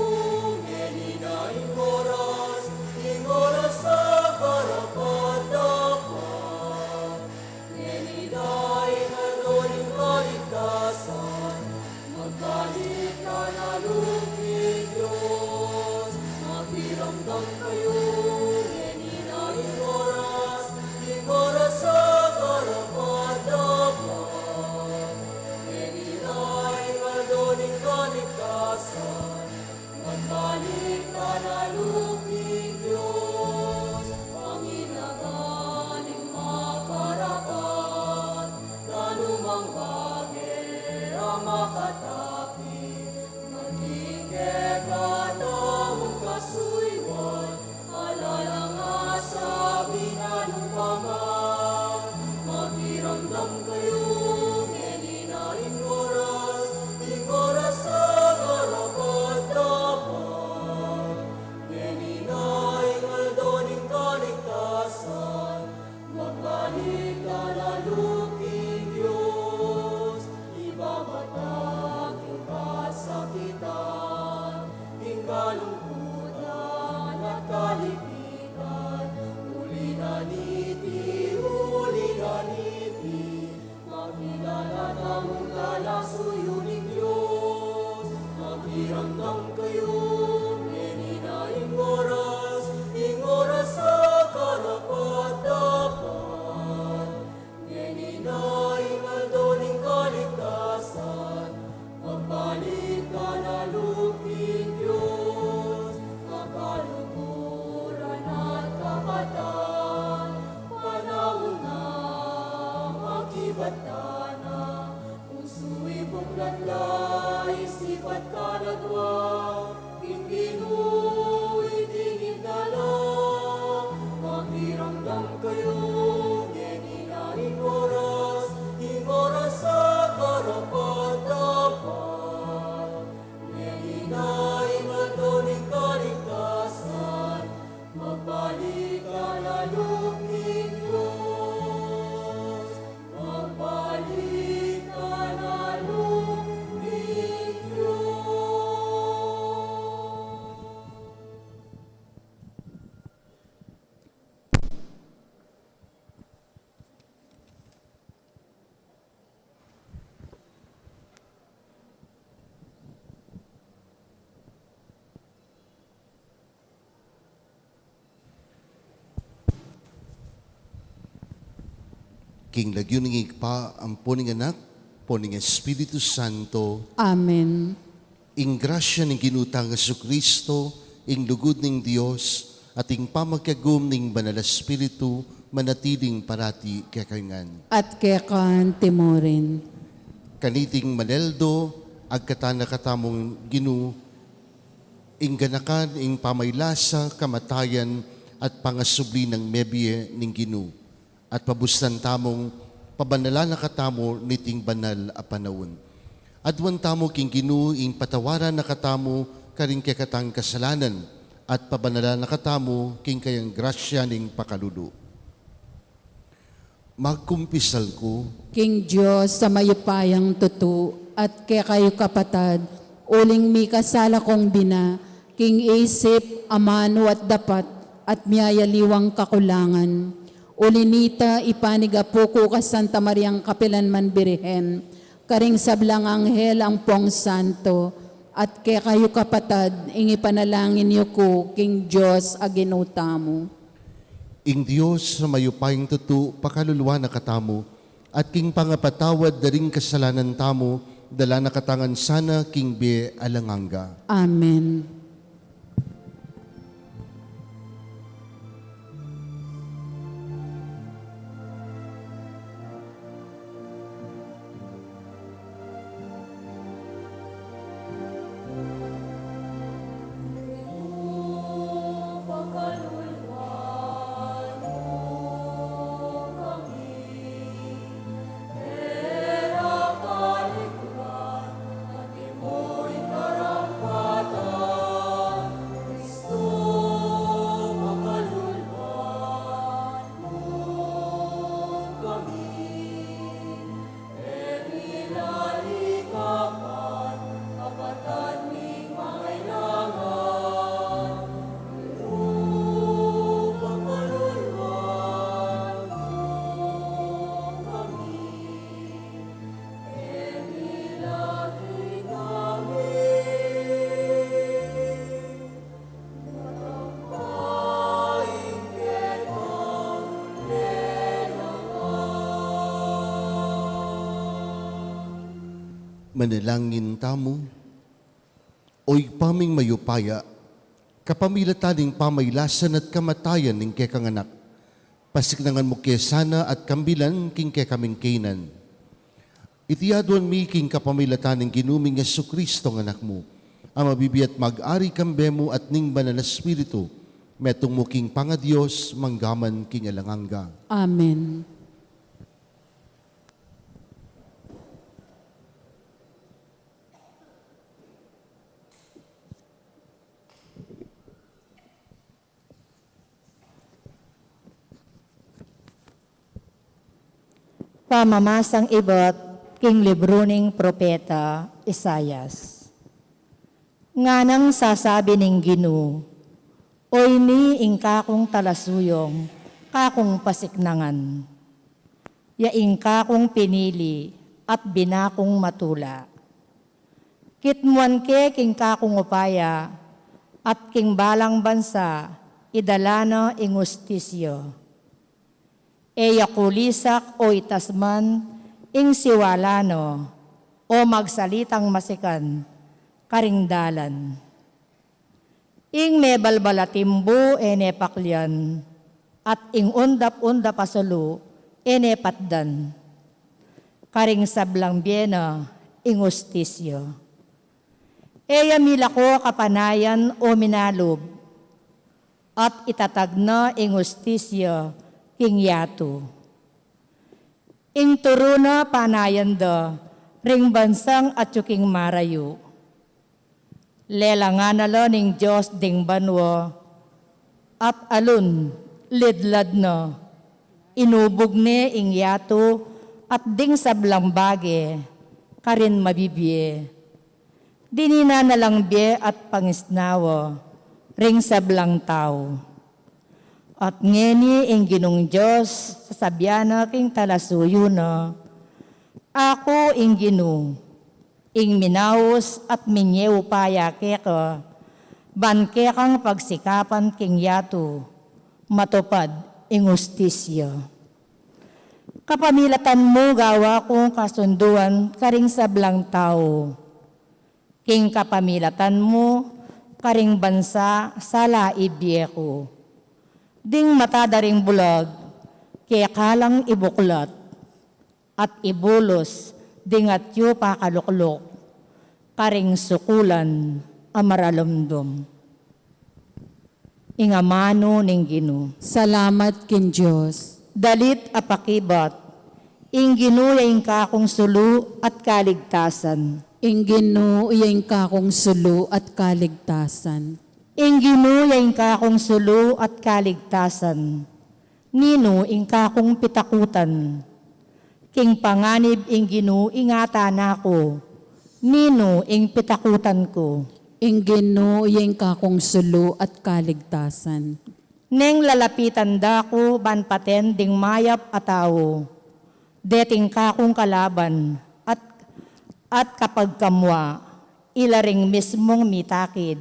ngeni na ing oras, ing oras a karapat-dapat. Ngeni na ing aldo ning kaligtasan, magbalik ka na lupin Dios. Makiramdam kayu, ngeni na ing oras, ing oras a karapat-dapat. Ngeni na ing aldo ning kaligtasan, magbalik ka na lupin Dios. Panginakan ing makarapat, danumang bage a makatapit, maging kekataung kasuyuan, alang angga sa binalu pa man. Makiramdam kayu, ngeni na ing oras, ing oras a karapat-dapat. Ngeni na ing aldo ning kaligtasan, magbalik ka na lupin Dios. Ibabata king kasakitan, king kalungkutan at kalipitan, uli na niti, uli na niti, makilala tamung kalasuyu ning Dios. Makiramdam kayu, ngeni na ing oras, ing oras a karapat-dapat. Ngeni na ing aldo ning kaligtasan, magbalik ka na lupin Dios. Makaluguran at kapatan, panaun na, makibat ka na. Pusu, ibuklat la, isip at kaladwa, king Ginu itingin na la. Makiramdam kayu, ngeni na ing oras, ing oras a karapat King lagyu ning Ibpa, ampo ning Anak, ampo ning Espiritu Santo. Amen. Ing grasya ning Ginu tang Jesucristo, ing lugud ning Dios, at ing pamakiagum ning Banal Espiritu, manatiling parati kekayu ngan. At keka naman murin. Kaniting manaldo, agkatan na katamung Ginu, ing ganakan, ing pamaylasa, kamatayan, at pangasubli nang mebie ning Ginu. At pabustan tamung pabanalan na katamu niting banal a panaun. Aduan tamu king Ginu ing patawaran na katamu karing kekatang kasalanan, at pabanalan na katamu king kayang grasya ning pakalulu. Magkumpisal ku king Dios a mayupayang tutu, at kekayu kapatad, uling mikasala kung bina, king isip, amanu at dapat, at miyayaliwang kakulangan. Uli nita, ipanigapu ku ka Santa Mariang kapilan man Birhen, karing sablang anghel ampong santo, at kekayu kapatad, ing ipanalangin yu ku king Dios a Ginu tamu. Ing Dios a mayupayang tutu, pakaluluan na katamu, at king pangapatawad da ring kasalanan tamu, dala na katamu ngan sana king bie alang angga. Amen. Manalangin tamu. O Ibpa ming mayupaya, kapamilatan ning pamailasan at kamatayan ning kekang Anak, pasiknangan mu ke sana at kambilan king kekaming kainan. Iti aduan mi king kapamilatan ning Ginu ming Jesucristo a Anak mu, a mabibie at mag-ari kambe mu at ning Banal a Espiritu, metung mu king pangaDios, mangga man king alang angga. Amen. Pamamasang ibat king libru ning propeta Isaias. Nganang sasabi ning Ginu, "O ini ing kakung talasuyung, kakung pasiknangan, ya ing kakung pinili at binakung matula. Kitmuan ke king kakung upaya, at king balang bansa idala na ing ustisya. E ya kulisak o itasman ing siwala na, o magsalitang masikan karing dalan. Ing mebalbal a timbu e ne paklian, at ing undap-undap a sulu e ne patdan. Karing sablang bie na ing ustisya. E ya milako kapanayan o minalub, at itatag na ing ustisya king yatu. Ing turu na panayan da ring bansang atyu king marayu. Lelangan na la ning Dios ding banua, at alun, lidlad na, inubug ne ing yatu at ding sablang bage karin mabibie. Dininan na lang bie at pangisnawa ring sablang tau." At ngeni ing Ginung Dios sasabian na king talasuyu na, "Aku ing Ginu, ing minaus at minyeupaya keka, ban kekang pagsikapan king yatu, matupad ing ustisya." Kapamilatan mu gawa kung kasunduan karing sablang tau. King kapamilatan mu karing bansa sala ibie ku. Ding mata da ring bulag, keka lang ibuklat, at ibulus ding atyu pakalukluk karing sukulan a maralumdum. Ing amanu ning Ginu. Salamat king Dios. Dalit a pakibat. Ing Ginu ya ing kakung sulu at kaligtasan. Ing Ginu ya ing kakung sulu at kaligtasan. Ing Ginu ya ing kakung sulu at kaligtasan. Ninu ing kakung pitakutan? King panganib ing Ginu ingatan na ku. Ninu ing pitakutan ku? Ing Ginu ya ing kakung sulu at kaligtasan. Neng lalapitan da ku ban paten ding mayap a tau, deting kakung kalaban at, at kapagkamua, ila ring mismung mitakid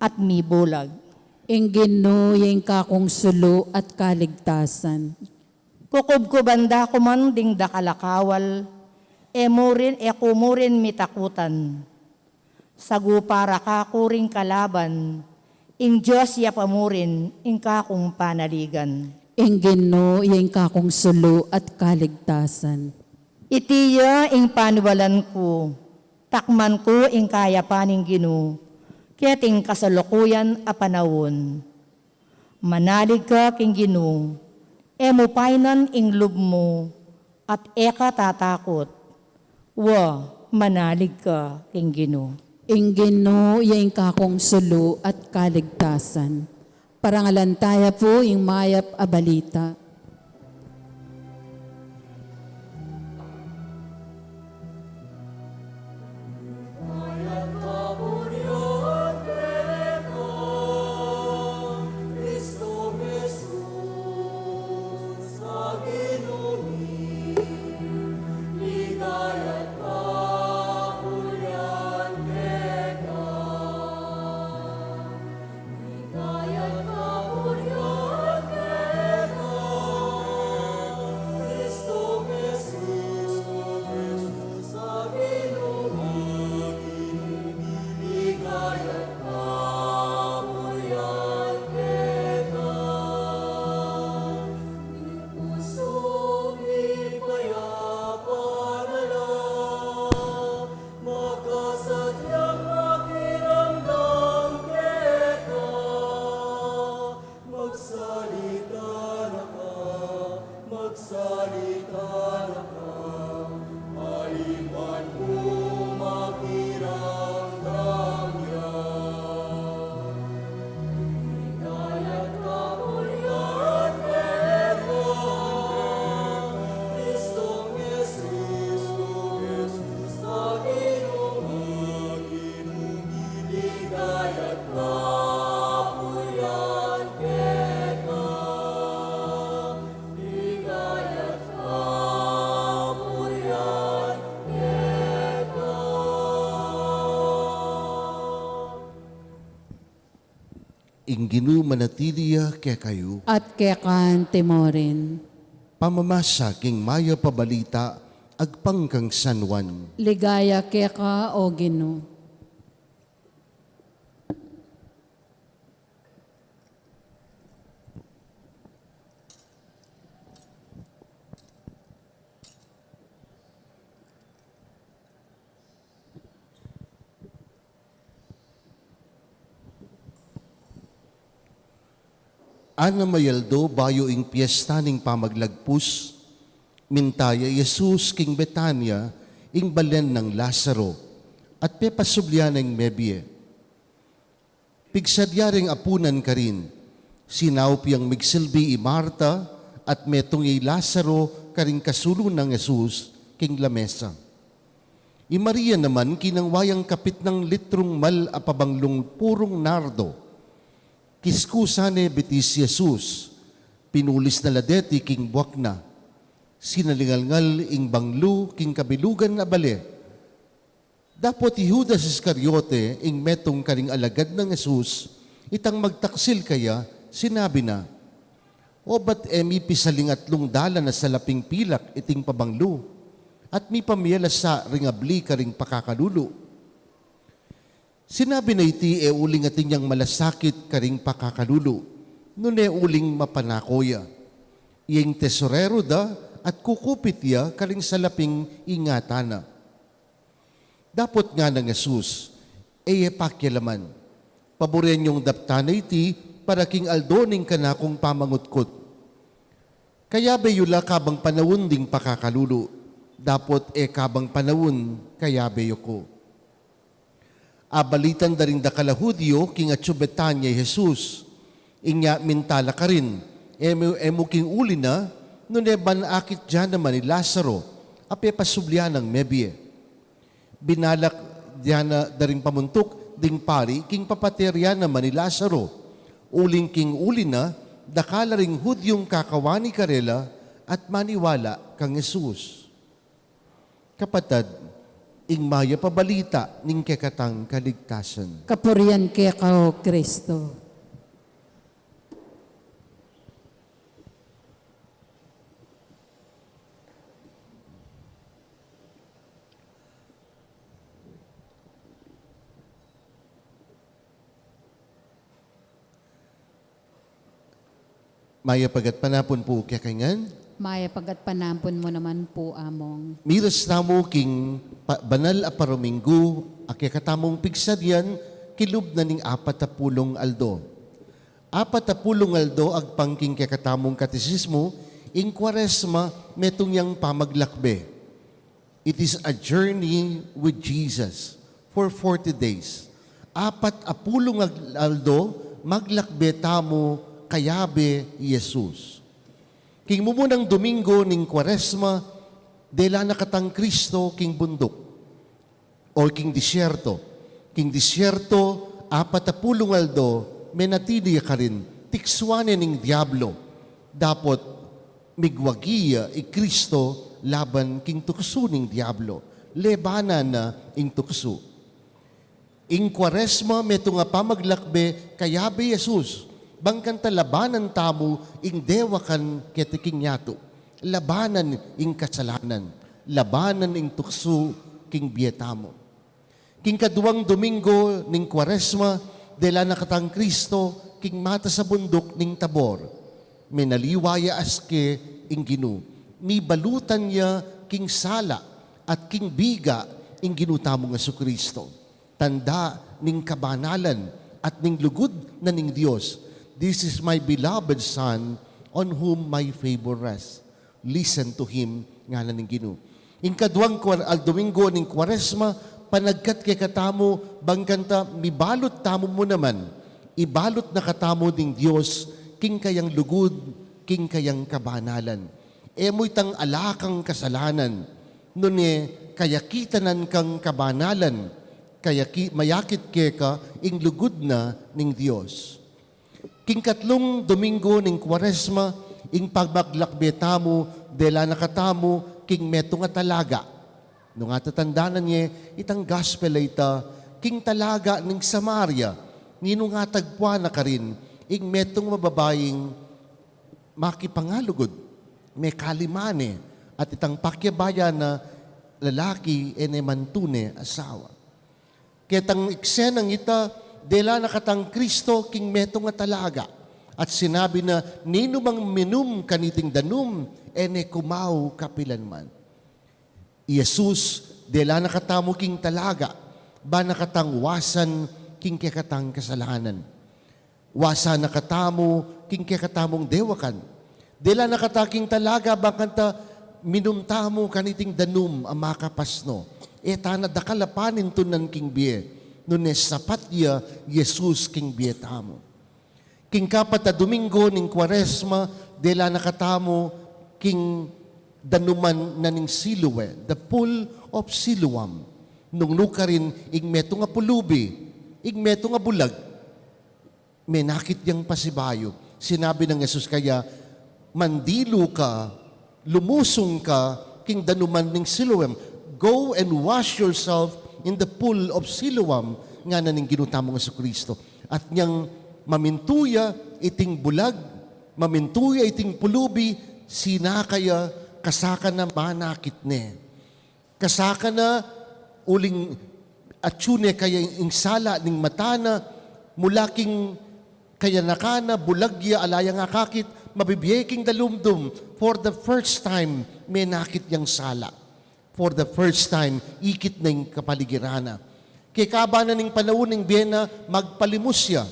at mibulag. Ing Ginu ya ing kakung sulu at kaligtasan. Kukubkuban da ku man ding dakal a kawal, e mu rin, e ku mu rin mitakutan. Sagupa ra kaku ring kalaban, ing Dios ya pa mu rin ing kakung panaligan. Ing Ginu ya ing kakung sulu at kaligtasan. Iti ya ing paniwalan ku, takman ku ing kayapan ning Ginu, keting kasalukuyan a panaun. Manalig ka king Ginu, e mu painan ing lub mu, at e ka tatakut. Wa, manalig ka king Ginu. Ing Ginu ya ing kakung sulu at kaligtasan. Parangalan taya pu ing mayap a balita. Magsabitan ka, magsabitan ka, aliman mu makiramdam ya. Ligaya at kapurian keka, Kristong Jesus, Jesus a Ginu mi. Ligaya at kapurian keka. Ligaya at kapurian keka. Ing Ginu manatili ya kekayu. At keka naman murin. Pamamasa king mayap a balita agpang kang San Juan. Ligaya keka, O Ginu. Anam a aldo bayu ing piesta ning Pamaglagpus, minta ya i Jesus king Betania, ing balen nang Lazaro, at pepasubli ya ing mebie. Pigsadya reng apunan karin, sinaup yang migsilbi i Marta, at metung ya i Lazaro karing kasulun nang Jesus king lamesa. I Maria naman kinangwa yang kapitnang litrung mal a pabanglung purung nardo. Kiskusan ne bitis i Jesus, pinulis na la deti king buak na. Sinalingalngal ing banglu king kabilugan a bale. Dapot i Judas Iscariote, ing metung karing alagad nang Jesus, itang magtaksil keya, sinabi na, O ba't e mi pisaling atlung dalan a salaping pilak iting pabanglu, at mipamye la sa ring abli karing pakakalulu? Sinabi na iti e uling atin yang malasakit karing pakakalulu, nune uling mapanako ya. Iyeng tesoreru da at kukupit ya karing salaping ingatan na. Dapot ngana nang Jesus, e ye pakialaman. Paburian yung daptan na iti para king aldo ning kanakung pamangutkut. Kayabe yu la kabang panaun ding pakakalulu, dapot e kabang panaun kayabe yu ku. Abalitan da ring dakal a Judio king atsu Betania i Jesus. Inya minta la karin, e mu, e mu king uli na, nune ban akit dia naman i Lazaro, a pepasublian nang mebie. Binalak dia na da ring pamuntuk ding pari king papate ria naman i Lazaro. Uling king uli na, dakal a ring Judiong kakawani karela at maniwala kang Jesus. Kapatad, ing mayap a balita ning kekatang kaligtasan. Kapurian keka, O Kristo. Mayap a gatpanapun pu kekayu ngan. Mayap a gatpanapun mu naman pu, Among. Miras tamu king pa-, banal a paruminggu a kekatamung pigsalian king lub na ning apat a pulung aldo. Apat a pulung aldo agpang king kekatamung katesismu, ing Kuaresma metung yang pamaglakbe. It is a journey with Jesus for forty days. Apat a pulung ag-, aldo, maglakbe tamu kayabe i Jesus. King mumunang Domingo ning Kuaresma, dela na katang Kristo king bunduk o king disyerto. King disyerto, apat a pulung aldo, menatili ya karin, tiksuan ne ning Diablo. Dapot, migwagi ya i Kristo laban king tuksu ning Diablo. Lebanan na ing tuksu. Ing Kuaresma metung a pamaglakbe kayabe i Jesus, bang kanta labanan tamu ing dewakan keti king yatu, labanan ing kasalanan, labanan ing tuksu king bie tamu. King kaduang Domingo ning Kuaresma, dela na katang Kristo king matas a bunduk ning Tabor. Menaliwa ya aske ing Ginu. Mibalutan ya king sala at king biga ing Ginu tamung Jesucristo. Tanda ning kabanalan at ning lugud na ning Dios. "This is my beloved Son, on whom my favor rests. Listen to him," ngana ning Ginu. Ing kaduang Kuar-, al Domingo ning Kuaresma, panagkat kekatamu, bang kanta mibalut tamu mu naman, ibalut na katamu ning Dios, king kayang lugud, king kayang kabanalan. E mu itang ala kang kasalanan, nune kayakitanan kang kabanalan, kayaki-, mayakit keka ing lugud na ning Dios. King katlung Domingo ning Kuaresma, ing pamaglakbe tamu, dela na katamu, king metung a talaga. Nung atatandanan ye, itang gospel a ita, king talaga ning Samaria, ninung atagpuan na karin, ing metung a babaing makipangalugud, mekalima ne, at itang pakiabayan na lalaki, e ne man tune asawa. Ketang eksenang ita, dela na katang Kristo king metung a talaga, at sinabi na, "Ninumang minum kaniting danum, e ne kumau kapilanman." I Jesus, dela na katamu king talaga, ba na katang wasan king kekatang kasalanan. Wasan na katamu king kekatamung dewakan. Dela na kata king talaga, bang kanta minum tamu kaniting danum a makapasno. E ta na dakal a panintunan king bie, nune sapat ya Jesus king bie tamu. King kapat a Domingo ning Kuaresma, dela na katamu king danuman na ning Siloe, the pool of Siloam. Nung nukarin ing metung a pulubi, ing metung a bulag, menakit yang pasibayu. Sinabi nang Jesus kaya, "Mandilu ka, lumusung ka king danuman ning Siloam. Go and wash yourself in the pool of Siloam," ngana ning Ginu tamung Jesucristo. At nyang mamintu ya iting bulag, Mamintu ya iting pulubi, sinaka ya, kasakana manakit ne. Kasakana uling atyu ne kaya ing sala ning mata na, mula king kayanakan na, bulag ya, ala yang akakit, mabibie king dalumdum. For the first time, menakit yang sala. For the first time, ikit na ing kapaligiran na. Kekaba na ning panaun ning bie na, magpalimus ya.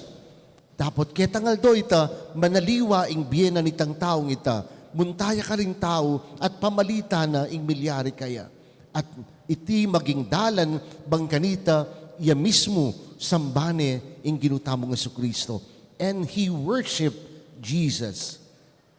Dapot ketang aldo ita, manaliwa ing bie na nitang taung ita, munta ya karing tau at pamalita na ing milyari kaya. At iti maging dalan bang kanita ya mismu samban ne ing Ginu tamung Jesucristo. And he worshiped Jesus.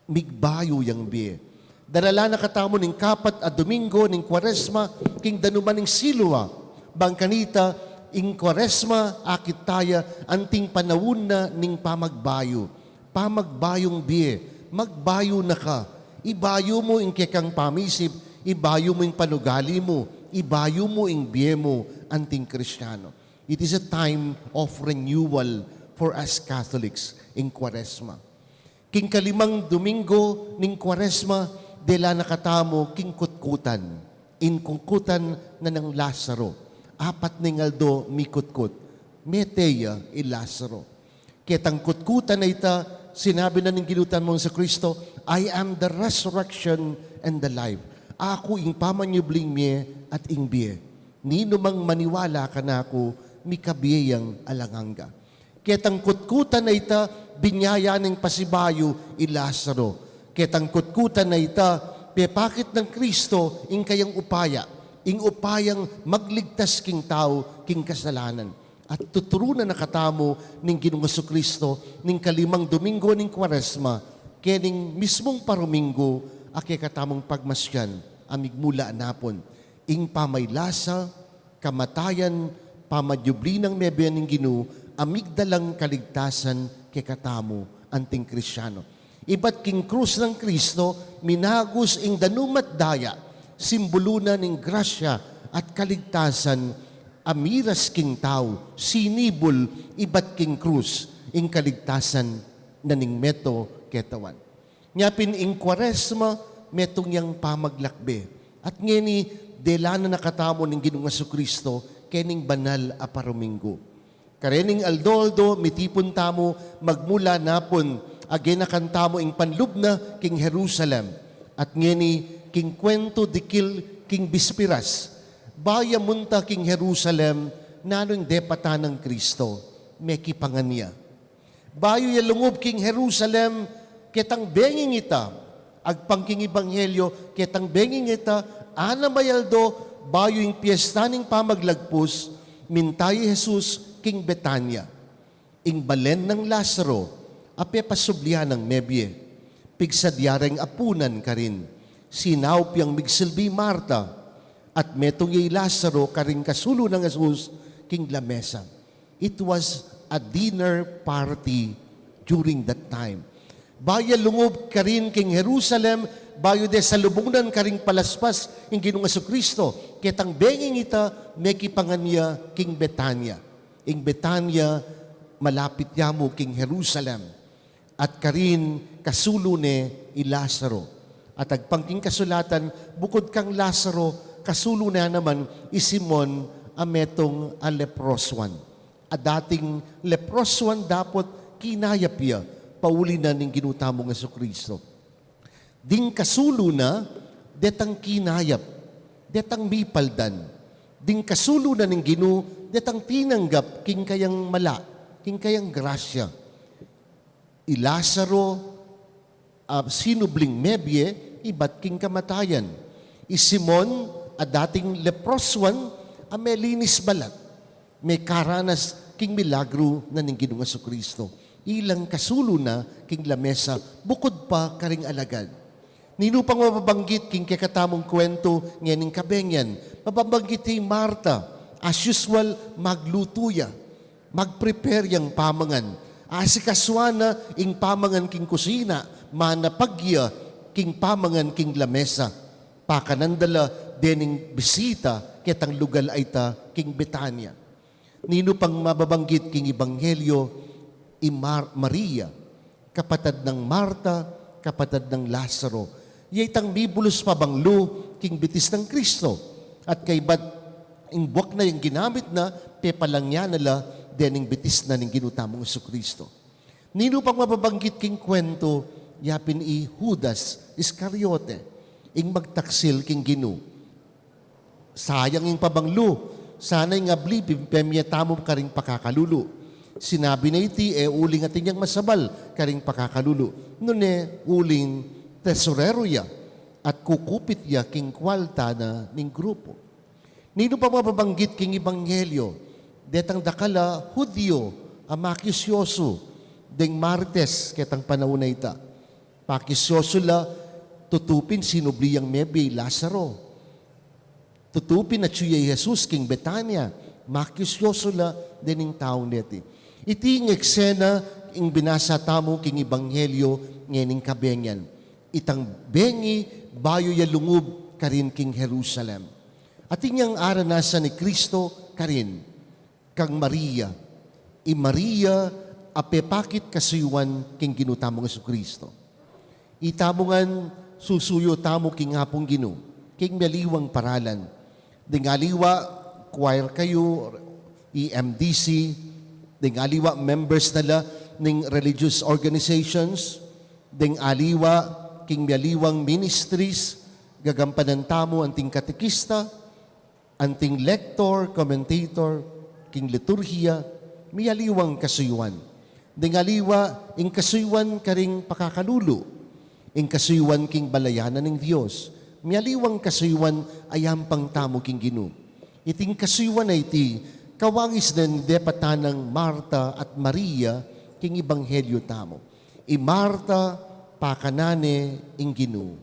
Migbayu yang bie. Darala na katamu ning kapat a Domingo ning Kuaresma, king danuman ning Siloam. Bang kanita, ing Kuaresma, akit taya, anting panaun na ning pamagbayu. Pamagbayung bie, magbayu na ka. Ibayu mu ing kekang pamisip, ibayu mu ing panugali mu, ibayu mu ing bie mu, anting Kristiano. It is a time of renewal for us Catholics in Kuaresma. King kalimang Domingo ning Kuaresma, dela na katamu king kutkutan. Ing kutkutan na nang Lazaro. Apat ning aldo mikutkut. Mete ya i Lazaro. Ketang kutkutan a ita, sinabi na ning Ginu tamung Jesucristo, "I am the resurrection and the life." Aku ing pamanyubling mie at ing bie. Ninumang maniwala kanaku, mikabie yang alang angga. Ketang kutkutan a ita, binyaya ning pasibayu i Lazaro. Ketang kutkutan a ita, pepakit nang Kristo ing kayang upaya, ing upayang magligtas king tau king kasalanan. At tuturunan na katamu ning Ginung Jesucristo ning kalimang Domingo ning Kuaresma, kening mismung parumingu a kekatamung pagmasyan a migmula napun. Ing pamaylasa, kamatayan, pamanyubli nang mebie ning Ginu, a migdalang kaligtasan kekatamu anting Kristiano. Ibat king krus nang Kristo, minagus ing danum at daya, simbulu na ning grasya at kaligtasan, a miras king tau, sinibul ibat king krus, ing kaligtasan na ning meto ketawan. Nya pin ing Kuaresma, metung yang pamaglakbe. At ngeni, dela na katamu ning Ginung Jesucristo, kening banal a parumingu. Karening aldo-aldo, mitipun tamu, magmula napun, agenakan tamu ing panlub na king Jerusalem. At ngeni, king kuwentu dikil king bispiras. Bayu ya munta king Jerusalem, nanu ing depatan nang Kristo, mekipangan ya. Bayu ya lungub king Jerusalem, ketang benging ita, agpang king ebanghelyo, ketang benging ita, anam a aldo, bayu ing piesta ning pamaglagpus, minta i Jesus king Betania. Ing balen nang Lazaro, a pepasublian nang mebie. Pigsadya reng apunan karin. Sinaup yang migsilbi i Marta, at metung ya i Lazaro karing kasulu nang Jesus king lamesa. It was a dinner party during that time. Bayu ya lungub karin king Jerusalem, bayu de salubungnan karing palaspas ing Ginung Jesucristo, ketang benging ita, mekipangan ya king Betania. Ing Betania, malapit ya mu king Jerusalem. At karin kasulu ne i Lazaro. At agpang king kasulatan, bukud kang Lazaro, kasulu ne naman i Simon a metung a leprosuan. A dating leprosuan dapot kinayap ya, pauli na ning Ginu tamung Jesucristo. Ding kasulu na, detang kinayap, detang mipaldan. Ding kasulu na ning Ginu, detang tinanggap king kayang mala, king kayang grasya. I Lazaro, a sinubling mebie, ibat king kamatayan. I Simon, a dating leprosuan, a melinis balat, mekaranas king milagru na ning Ginung Jesucristo. Ilang kasulu na king lamesa, bukud pa karing alagad. Ninu pang mababanggit king kekatamung kuwentu ngening kabengian, mababanggit i Marta, as usual, maglutu ya. Mag-prepare yang pamangan. Asikasuan na ing pamangan king kusina, manapag ya king pamangan king lamesa. Pakanan da la dening bisita ketang lugal a ita king Betania. Ninu pang mababanggit king ebanghelyo, i Mar-, Maria, Kapatad nang Marta, kapatad nang Lazaro. Iya itang mibulus pabanglu king bitis nang Kristo. At kaybat ing buak na yang ginamit na, pepalangya na la dening bitis na ning Ginu tamung Jesucristo. Ninu pang mababanggit king kwentu, yapin i Judas Iscariote, ing magtaksil king Ginu. Sayang ing pabanglu, sana ing abli pin-, pemye tamu karing pakakalulu. Sinabi na iti, e uling atin yang masabal karing pakakalulu. Nune uling tesorero ya at kukupit ya king kwalta na ning grupu. Ninu pang mababanggit king ebanghelyo, detang dakal a Judio a makiusyosu deng Marites ketang panaun a ita. Pakiusyosu la, tutu pin sinubli yang mebie i Lazaro. Tutu pin atyu ya i Jesus king Betania, makiusyosu la dening taung deti. Iti ing eksena ing binasa tamu king ebanghelyo ngening kabengian. Itang bengi bayu ya lungub karin king Jerusalem. Atin yang aranasan i Kristo karin, kang Maria. I Maria a pepakit kasuyuan king Ginu tamung Jesucristo. Itamu ngan susuyu tamu king Apung Ginu, king mialiwang paralan. Deng aliwa, choir kayu, E M D C, deng aliwa, members na la ning religious organizations, deng aliwa, king mialiwang ministries, gagampanan tamu anting katekista, anting lector, commentator, king liturhiya, mialiwang kasuyuan. Deng aliwa, ing kasuyuan karing pakakalulu, ing kasuyuan king balayan na ning Dios, mialiwang kasuyuan a yampang tamu king Ginu. Iting kasuyuan a iti, kawangis na ning depatan nang Marta at Maria king ebanghelyo tamu. I Marta, pakanan ne ing Ginu.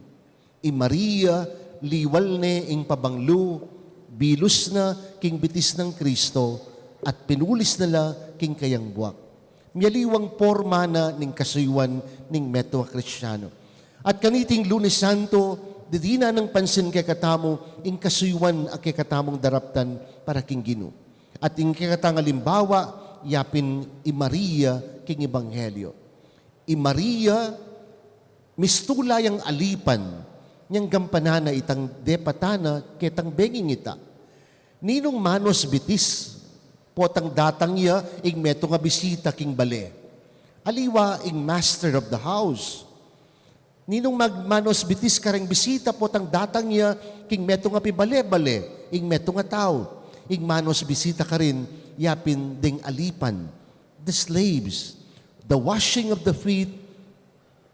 I Maria, liwal ne ing pabanglu, bilus na king bitis nang Kristo, at pinulis na la king kayang buak. Mialiwang porma na ning kasuyuan ning metung a Kristiano. At kaniting Lunes Santo, didinan nang pansin kekatamu ing kasuyuan a kekatamung daraptan para king Ginu. At ing kekatang alimbawa, yapin i Maria king ebanghelyo. I Maria, mistula yang alipan, nyang gampanan na itang depatan na ketang benging ita. Ninung manos bitis, potang datang ya ing metung a bisita king bale. Aliwa ing master of the house. Ninung mag-, manos bitis kareng bisita, potang datang ya king metung a pibale-bale, ing metung a tau. Ing manos bisita karin, yapin deng alipan. The slaves. The washing of the feet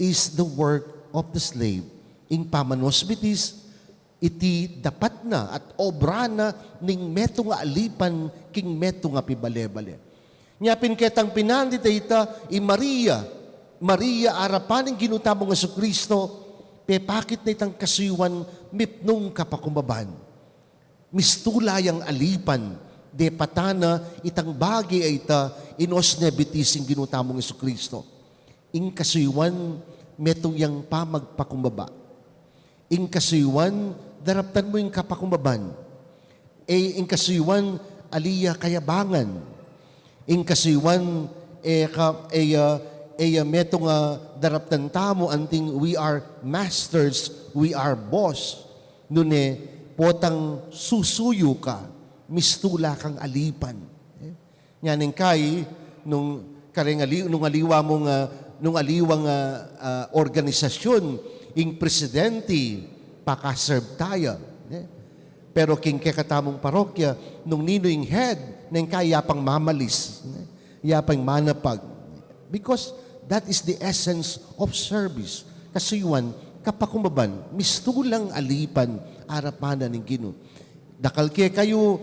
is the work of the slave. Ing pamanos bitis, iti dapat na at obra na ning metung a alipan king metung a pibale-bale. Nya pin ketang pinandit a ita, i Maria, Maria arapan ning Ginu tamung Jesucristo, pepakit na itang kasuyuan mipnung kapakumbaban. Mistula yang alipan, depatan na itang bage a ita, inos ne bitis ing Ginu tamung Jesucristo. Ing kasuyuan, metung yang pamagpakumbaba. Ing kasuyuan, daraptan mu ing kapakumbaban. E, ing kasuyuan, ali ya kayabangan. Ing kasuyuan, e ka, e ya, e ya metung a daraptan tamu, anting we are masters, we are boss. Nune, potang susuyu ka, mistula kang alipan. E? Nya neng kai, nung kareng ali-, nung aliwa mung, ah, nung aliwang, ah, ah, organisasyun, ing presidente, pakaserve taya, ne? Pero king kekatamung parokya, nung ninu ing head, neng kai yapang mamalis, ne? Yapang manapag. Because that is the essence of service. Kasuyuan, kapakumbaban, mistulang alipan, arapan na ning Ginu. Dakal kekayu,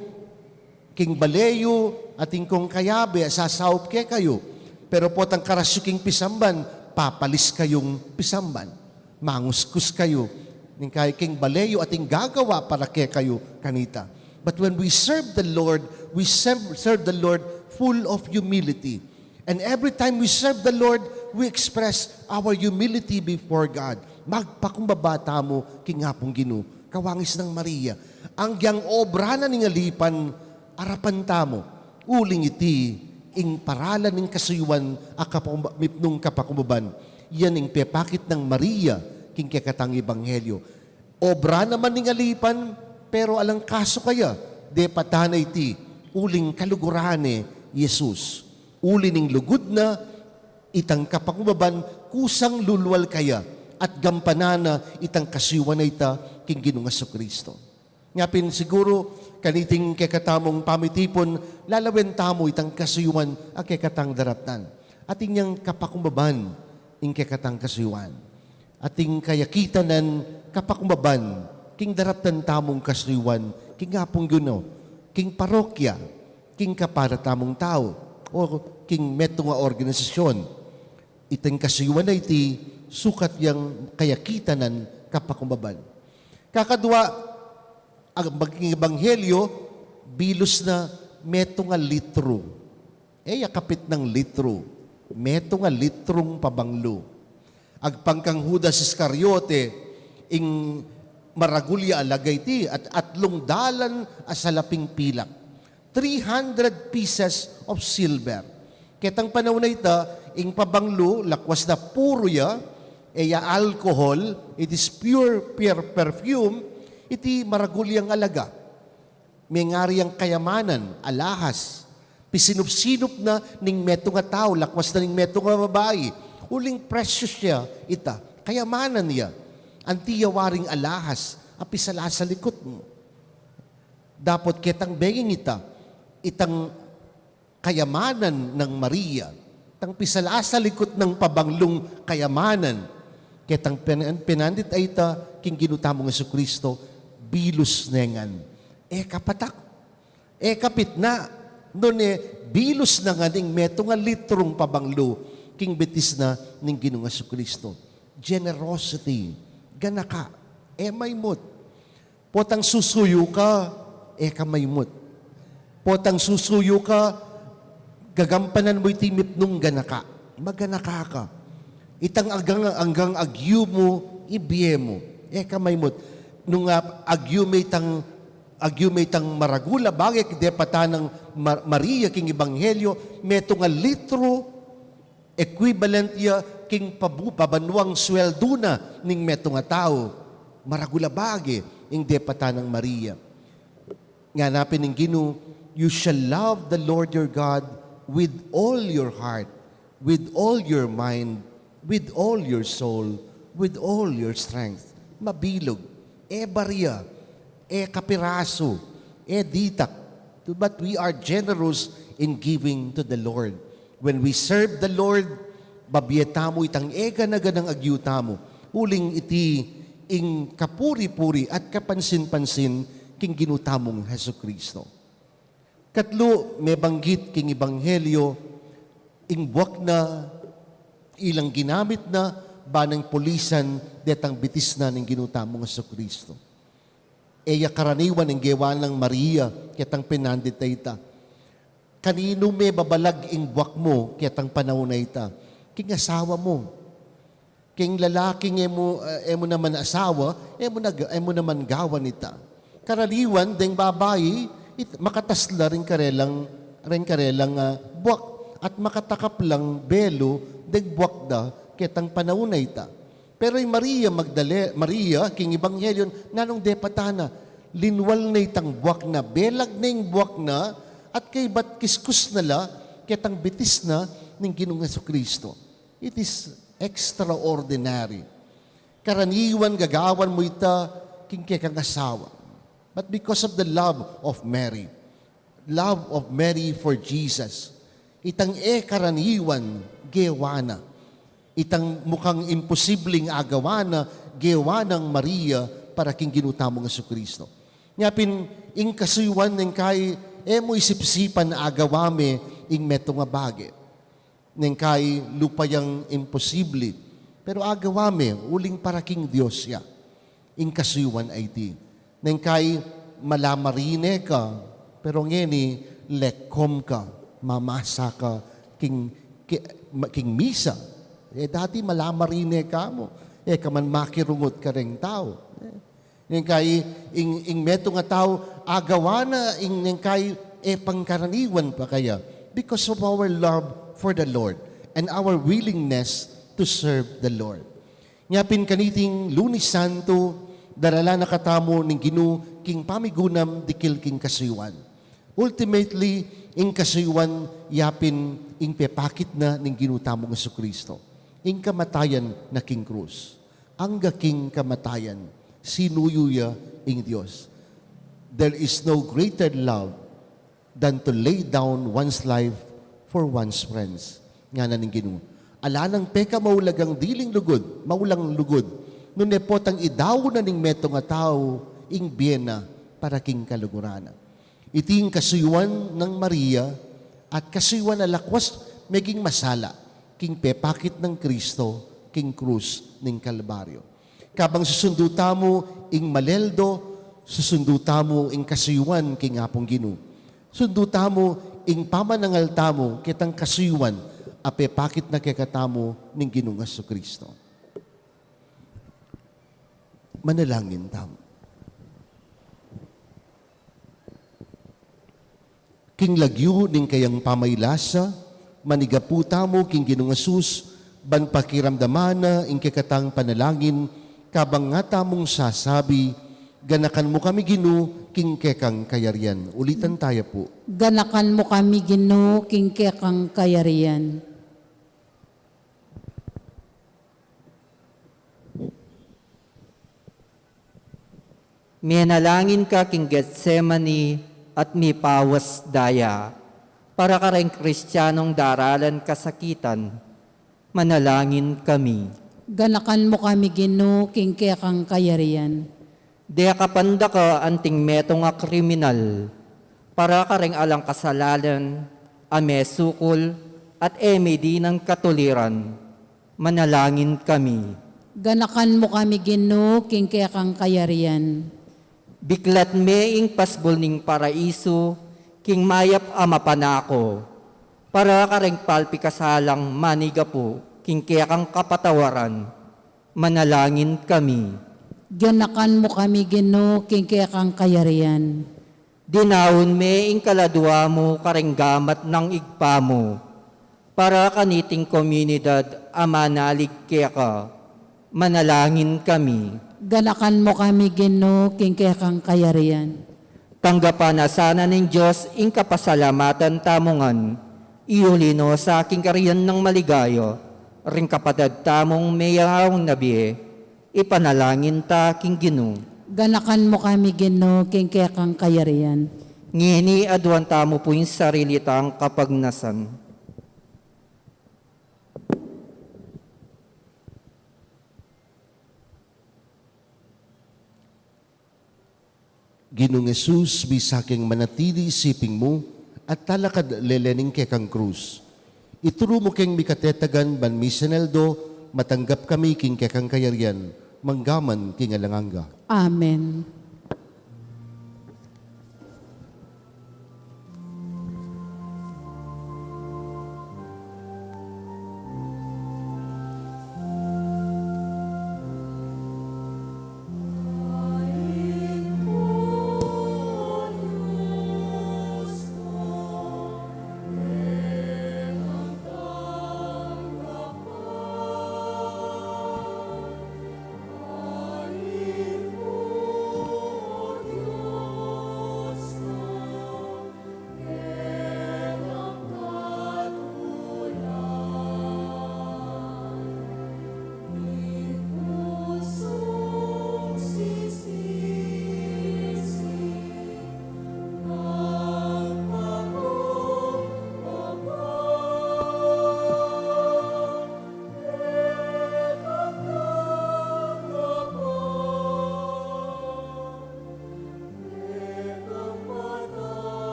king bale yu, atin kong kayabe, sasaup kekayu. Pero potang karas yu king pisamban, papalis kayung pisamban. Manguskus kayu. Ning kai king bale yu, atin gagawa para kekayu kanita. But when we serve the Lord, we serve, serve the Lord full of humility. And every time we serve the Lord, we express our humility before God. Magpakumbaba tamu king Apung Ginu. Kawangis nang Maria. Agyang obra na ning alipan, arapan tamu. Uling iti, ing paralan ning kasuyuan a kapakumba-, mipnung kapakumbaban. Yan ing pepakit nang Maria king kekatang ebanghelyo. Obra naman ning alipan, pero alang kasu kaya, depatan na iti uling kaluguran ne Jesus. Uli ning lugud na, itang kapakumbaban kusang lulwal kaya at gampanan na itang kasuyuan a ita king Ginung Jesucristo. Nya pin siguru, kaniting kekatamung pamitipun, lalawen tamu itang kasuyuan a kekatang daraptan. Atin yang kapakumbaban ing kekatang kasuyuan. Atin kayakitanan kapakumbaban king daraptan tamung kasuyuan, king Apung Ginu, king parokya, king kapara tamung tau, o king metung a organisasyon. Itang kasuyuan a iti sukat yang kayakitanan kapakumbaban. Kakadua, ang bag-, ebanghelyo, bilus na metung a litru. E ya kapit nang litru, metung a litrung pabanglu. Agpang kang Judas Iscariote, ing maragul ya alaga iti, at atlung dalan a salaping pilak. Three hundred pieces of silver. Ketang panaun a ita, ing pabanglu, lakwas na puru ya, e ya alcohol, it is pure, pure perfume, iti maragul yang alaga. Mengari yang kayamanan, alahas. Pisinup-sinup na ning metung a tau, lakwas na ning metung a babai. Uling precious ya ita, kayamanan ya. Anti ya waring alahas a pisalasalikut mu. Dapot ketang benging ita, itang kayamanan nang Maria, itang pisalasalikut nang pabanglung kayamanan, ketang pen-, penandit a ita king Ginu tamung Jesucristo, bilus ne ngan. E kapatak, e kapit na, nune bilus na ngan ing metung a litrung pabanglu king bitis na ning Ginung Jesucristo. Generosity, ganaka, e maymut. Potang susuyu ka, e ka maymut. Potang susuyu ka, gagampanan mu iti mipnung ganaka. Maganaka ka. Itang anggang, anggang agyu mu, ibie mu. E ka maymut. Nung, ah, agyu me itang, agyu me itang maragul a bage, depatan nang Mar-, Maria king ebanghelyo, metung a litru, equivalent ya king pabu-, pabanuang sweldu na ning metung a tau. Maragul a bage ing depatan nang Maria. Ngana pin ning Ginu, "You shall love the Lord your God with all your heart, with all your mind, with all your soul, with all your strength." Mabilug, e baria, e kapirasu, e ditak. But we are generous in giving to the Lord. When we serve the Lord, babie tamu itang e gana-ganang agyu tamu. Uling iti ing kapuri-puri at kapansin-pansin king Ginu tamung Jesucristo. Katlu, mebanggit king ebanghelyo, ing buak na, ilang ginamit na, banang pulisan, detang bitis na ning Ginu tamung Jesucristo. E ya karaniwan ing gewa nang Maria, ketang penandit a ita. Kaninu me babalag ing buak mu, ketang panaun a ita? King asawa mu. King lalaking e mu, eh, e mu naman asawa, e mu nag-, e mu naman gawan ita. Karaniwan, deng babai, it-, makatas la ring karelang, ring karelang, ah, buak, at makatakap lang belu deng buak da, ketang panaun a ita. Pero i Maria Magdale-, Maria, king ebanghelyo, nanung depatan na, linwal na itang buak na, belag na ing buak na, at kaybat kiskus na la, ketang bitis na ning Ginung Jesucristo. It is extraordinary. Karaniwan gagawan mu ita king kekang asawa. But because of the love of Mary, love of Mary for Jesus, itang e karaniwan gewa na. Itang mukang imposibleng agawa na, gewa nang Maria para king Ginu tamung Jesucristo. Nya pin, ing kasuyuan neng kai, e mu isip-isipan agawa me ing metung a bage. Neng kai lupa yang imposible. Pero agawa me, uling para king Dios ya. Ing kasuyuan a iti. Neng kai malamarine ka, pero ngeni lekom ka, mamasa ka king, ki-, ma-, king misa. E dati malamarine ka mu, e ka man makirungut kareng tau. E, Neng kai ing, ing metung a tau, agawa na ing neng kai e pangkaraniwan pa kaya. Because of our love for the Lord and our willingness to serve the Lord. Nya pin kaniting Lunes Santo, daralan na katamu ning Ginu king pamigunam dikil king kasuyuan. Ultimately, ing kasuyuan yapin ing pepakit na ning Ginu tamung Jesucristo. Ing kamatayan na king krus. Angga king kamatayan, sinuyu ya ing Dios. There is no greater love than to lay down one's life for one's friends. Ngana ning Ginu. Ala nang pekamaulagang diling lugud, maulang lugud, nune potang idau na ning metung a tau ing bie na para king kaluguran na. Iti ing kasuyuan nang Maria at kasuyuan a lakwas meging masala king pepakit nang Kristo king krus ning Kalbaryo. Kabang susundu tamu ing maleldo, susundu tamu ing kasuyuan king Apung Ginu. Sundu tamu ing pamanangal tamu ketang kasuyuan a pepakit na kekatamu ning Ginung Jesucristo. Manalangin tamu. King lagyu ning kayang pamailasa, manigapu tamu king Ginung Jesus, ban pakiramdaman na ing kekatang panalangin, kabang nga tamung sasabi, "Ganakan mu kami, Ginu, king kekang kayarian." Ulitan taya pu. Ganakan mu kami, Ginu, king kekang kayarian. Menalangin ka king Getsemani at mipawas daya para kareng Kristianong daralan kasakitan. Manalangin kami. Ganakan mu kami, Ginu, king kekang kayarian. Dekapan da ka anting metung a kriminal para kareng alang kasalanan a mesukul at e midinan katuliran. Manalangin kami. Ganakan mu kami, Ginu, king kekang kayarian. Biklat me ing pasbul ning paraisu king mayap a mapanako para kareng palpi kasalang manigapu king kekang kapatawaran. Manalangin kami. Ganakan mu kami, Ginu, king kekang kayarian. Dinaun me ing kaladua mu kareng gamat nang Ibpa mu para kaniting komunidad a manalig keka. Manalangin kami. Ganakan mu kami, Ginu, king kekang kayarian. Tanggapan na sana ning Dios ing kapasalamatan tamu ngan, iuli no sa king karian nang maligaya ring kapatad tamung meyayaun na bie. Ipanalangin ta king Ginu. Ganakan mu kami, Ginu, king kekang kayarian. Ngeni aduan tamu pu ing sarili tang kapagnasan. Ginung Jesus, bisa keng manatili king siping mu at talakad lele ning kekang krus. Ituru mu keng mikatetagan ban misan aldo matanggap kami king kekang kayarian, mangga man king alang angga. Amen.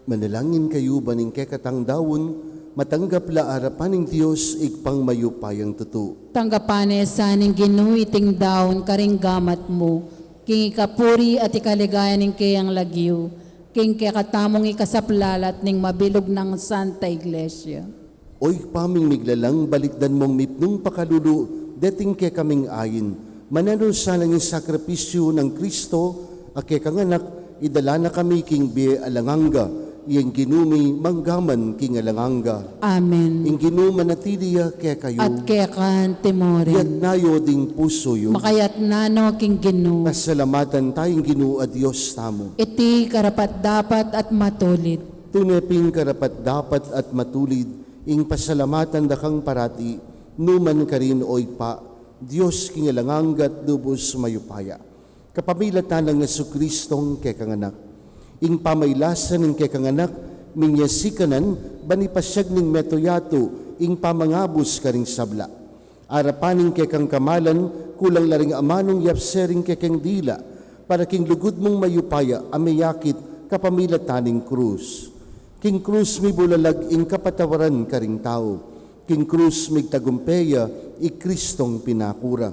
Manalangin kayu ban ing kekatang daun, matanggap la arapan ning Dios, Ibpang mayupayang tutu. Tanggapan ne sa ning Ginu iting daun karing gamat mu, king ikapuri at ikaligaya ning keyang lagyu, king kekatamung ikasaplalat ning mabilug nang Santa Iglesia. O Ibpa ming miglalang, balikdan mung mipnung pakalulu deting kekaming ain. Mananu sana ing sakripisyu nang Kristo a kekang Anak, idala na kami king bie alang angga, ing Ginu mi mangga man king alang angga. Amen. Ing Ginu manatili ya kekayu. At keka naman murin. Iyatas yu ding pusu yu. Makayatas no king Ginu. Pasalamatan taya ing Ginu a Dios tamu. Iti karapat-dapat at matulid. Tune pin karapat-dapat at matulid ing pasalamatan da kang parati, nu man karin, O Ibpa, Dios king alang angga at lubus mayupaya. Kapamilatan nang Jesucristong kekang Anak. Ing pamailasan ning kekang Anak, minie sikanan, ban ipasiag ning metung yatu ing pamangabus karing sabla. Arapan ning kekang kamalan, kulang la ring amanung yapse ring kekeng dila, para king lugud mung mayupaya a meyakit kapamilatan ning krus. King krus mibulalag ing kapatawaran karing tau. King krus migtagumpe ya i Kristong pinakura.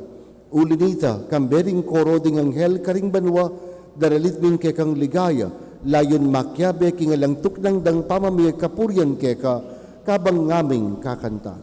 Uli nita, kambe ring koro ding anghel karing banua, daralit mi ing kekang ligaya, layun makiabe king alang tuknang dang pamamie kapurian keka, kabang ngaming kakanta.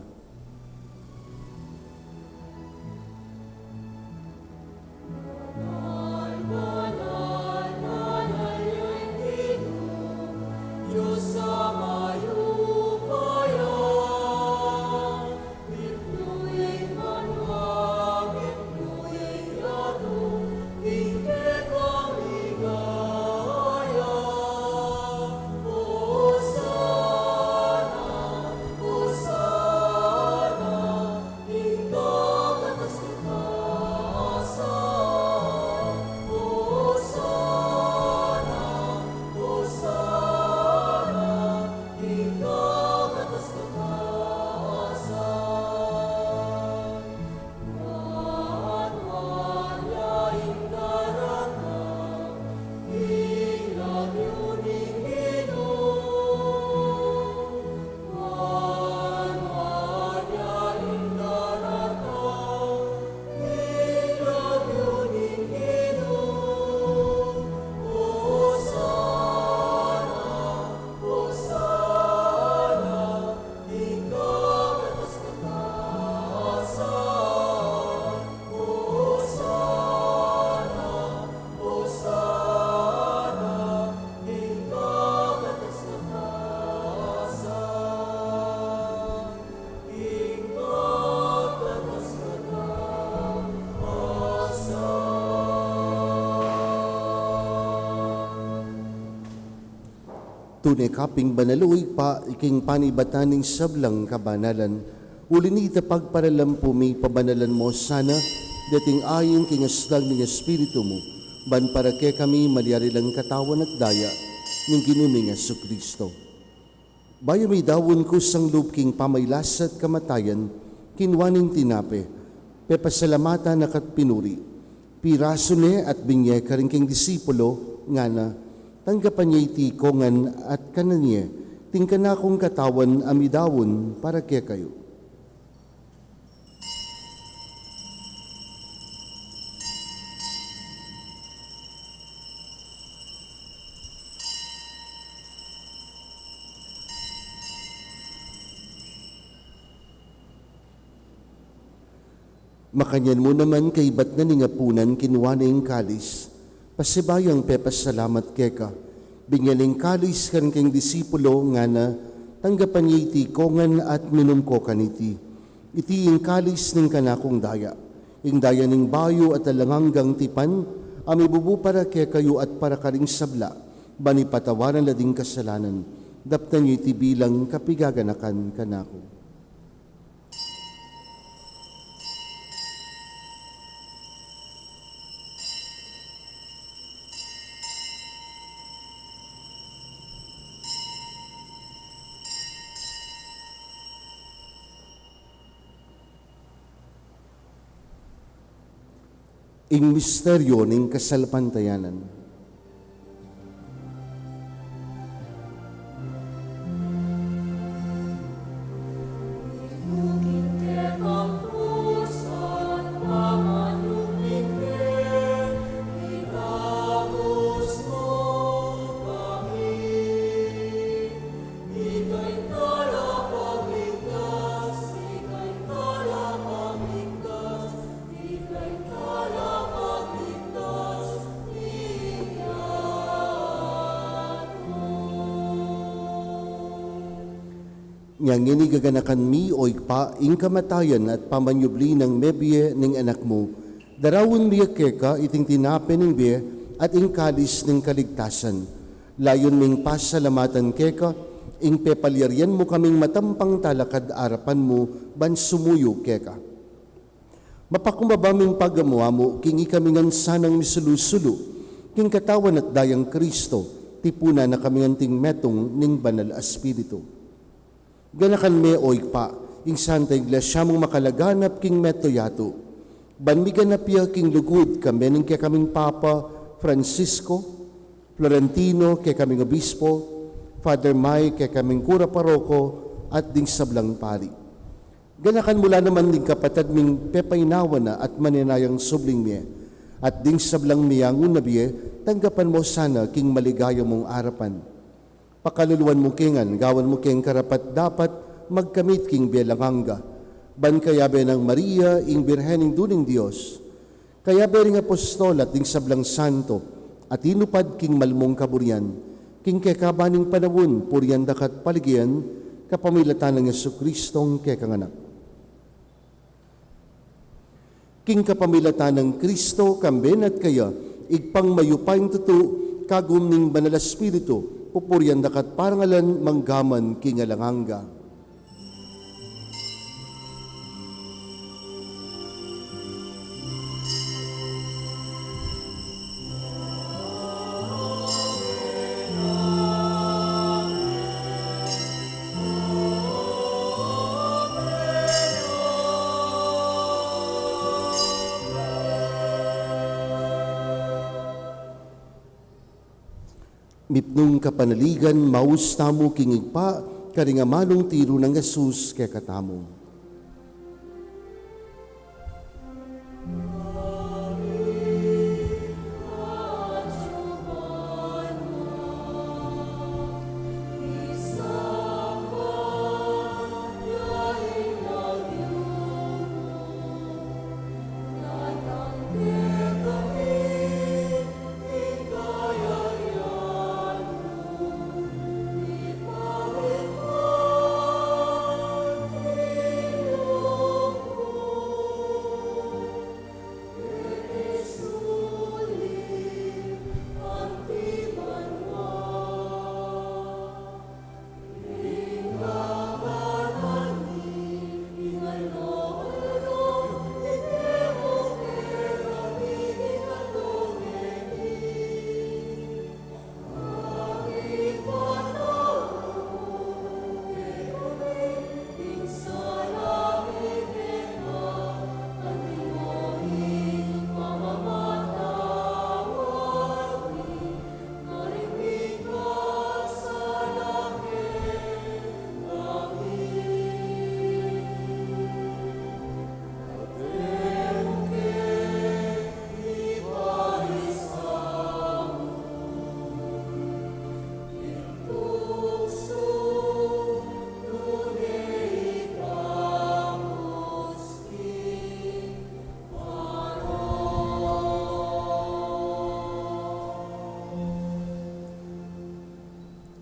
Tune ka pin banal, o Ibpa, ika ing panibatan ning sablang kabanalan. Uli nita pagparalampu mi, pabanalan mu sana deting ain king aslang ning Espiritu mu, ban para kekami malyari lang katawan at daya ning Ginu ming Jesucristo. Bayu midaun kusang lub king pamailas at kamatayan, kinua ne ing tinape, pepasalamatan na ka at pinuri, pirasu ne at binie karing keng disipulo, ngana: Tanggapan ye iti kongan at kanan ye, iti ing kanakung katawan a midaun para kekayu. Makanyan mu naman, kaibat na ning apunan, kinua ne ing kalis, pasibayung pepasalamat keka, binie ne ing kalis karing keng disipulo, ngana: Tanggapan ye iti kongan at minum ko kaniti, iti ing kalis ning kanakung daya, ing daya ning bayu at alang anggang tipan, a mibubu para kekayu at para karing sabla, ban ipatawaran la ding kasalanan. Daptan ye iti bilang kapigaganakan kanaku. Ing misteryo ning kasalpantayanan. Ngeni gaganakan mi, o Ibpa, ing kamatayan at pamanyubli nang mebie ning Anak mu. Daraun mi keka iting tinape ning bie at ing kalis ning kaligtasan. Layun ming pasalamatan keka ing pepalyarian mu kaming matampang talakad arapan mu ban sumuyu keka. Mapakumbaba ming pagamu-amu king ikami ngan sanang misulu-sulu king katawan at dayang Kristo, tipunan na kami ngan king metung ning Banal a Espiritu. Ganakan me, o Ibpa, ing Santa Iglesia mung makalaganap king meto yatu, ban miganap ya king lugud, kambe ning kekaming Papa Francisco, Florentino, kekaming Obispo, Father Mike, kekaming Kura Paroko, at ding sablang pari. Ganakan mu la naman ding kapatad ming pepainawa na at manenayang subling mie, at ding sablang meyangu na bie, tanggapan mu sana king maligaya mung arapan. Pakaluluan mu ke ngan, gawan mu keng karapat-dapat magkamit king bie alang angga. Ban kayabe nang Maria, ing Birhen ning Indu ning Dios, kayabe ring apostol at ding sablang santo a tinupad king malmung kaburian, king kekaban ning panaun, purian da ka at paligayan, kapamilatan nang Jesucristong kekang Anak. King kapamilatan nang Kristo, kambe na at kaya, Ibpang mayupayang tutu, kagum ning Banal a Espiritu, pupurian da ka at parangalan manggaman king alang angga. Mipnung kapanaligan, maus tamu king Ibpa, karing amanung tiru nang Jesus kekatamu.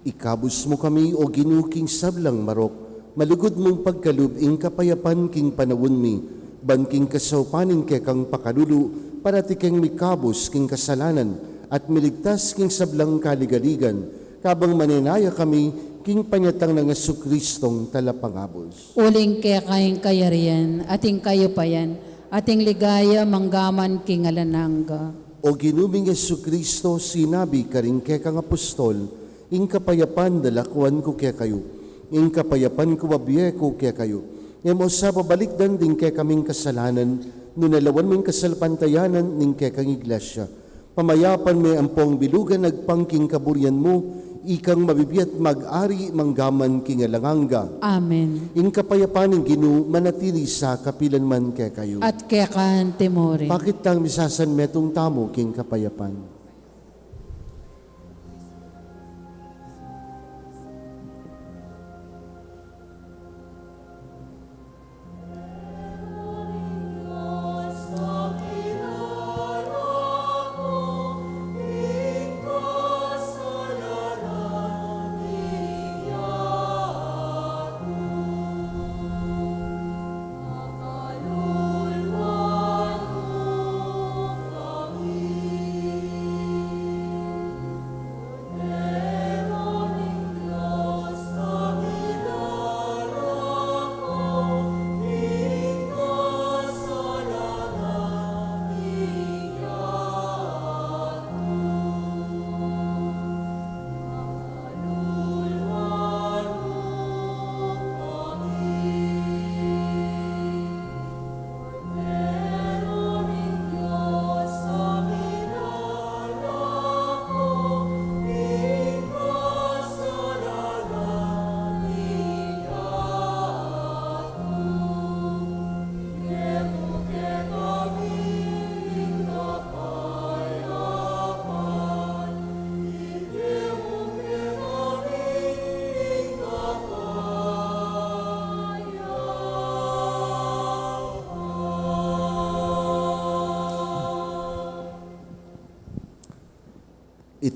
Ikabus mu kami, O Ginu, king sablang marok, malugud mung pagkalub ing kapayapan king panaun mi, ban king kasaupan ning kekang pakalulu, parati keng mikabus king kasalanan, at miligtas king sablang kaligaligan, kabang manenaya kami king panyatang nang Jesucristong Talapangabus. Uling keka ing kayarian, at ing kayupayan, at ing ligaya manggaman king alang angga. O Ginu ming Jesucristo, sinabi karing kekang apostol, ing kapayapan lalakuan ku kekayu, ing kapayapan ku bibie ku kekayu. E mu sa babalikdan ding kekaming kasalanan, nune lawan mu ing kasalpantayanan ning kekang Iglesia. Pamayapan me ampong bilugan agpang king kaburian mu, ikang mabibie at mag-ari manggaman king alang angga. Amen. Ing kapayapan ning Ginu manatili sa kapilan man kekayu. At keka naman murin. Pakit tang misasanmetung tamu king kapayapan.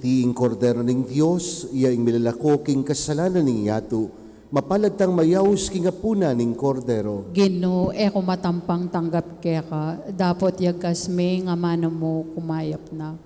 Ing Kordero ning Dios, iya ing milalako king kasalanan ning yatu. Mapalad tang mayaus king apunan ning Kordero. Ginu, e ku matampang tanggap keka, dapot yagas me ing amanu mu, kumayap na.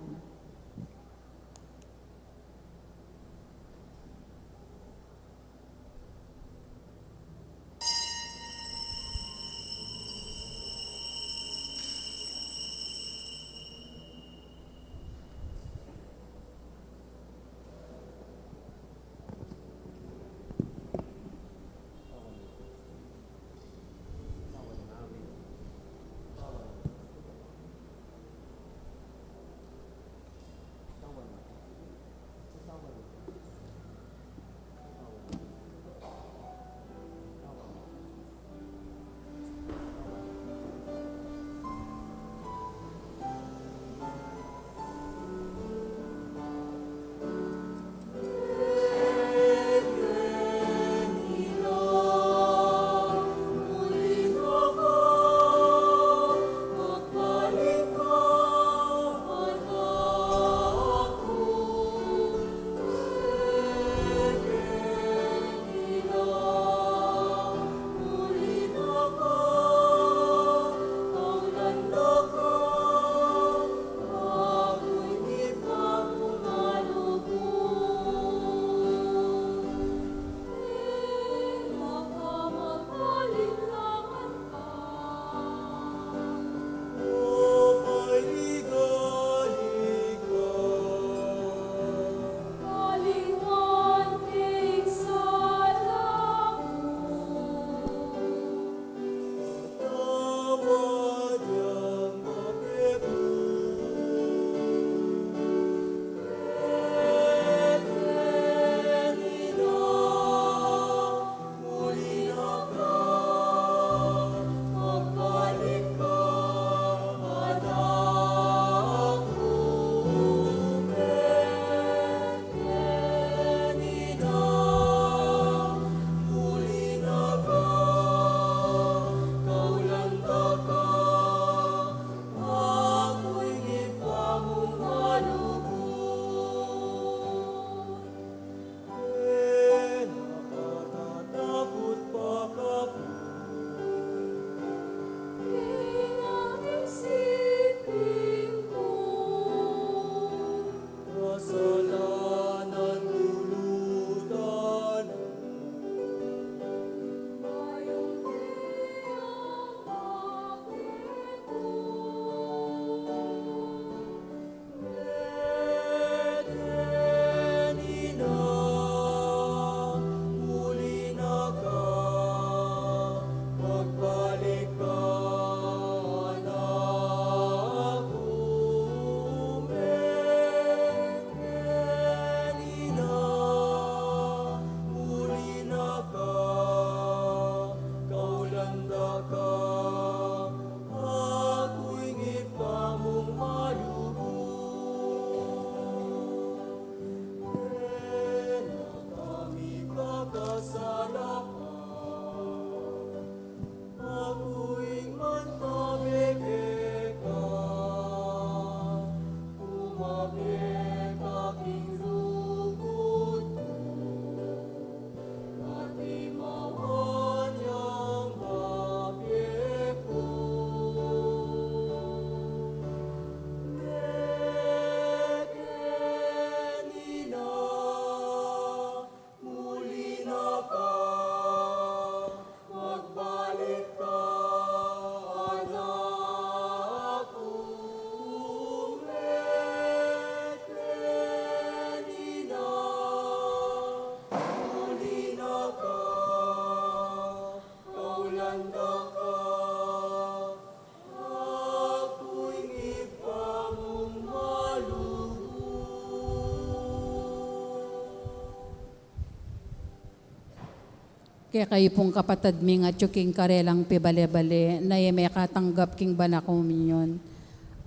Kekayu pung kapatad ming atyu king karelang pibale-bale, na e mekatanggap king banal a komunyon,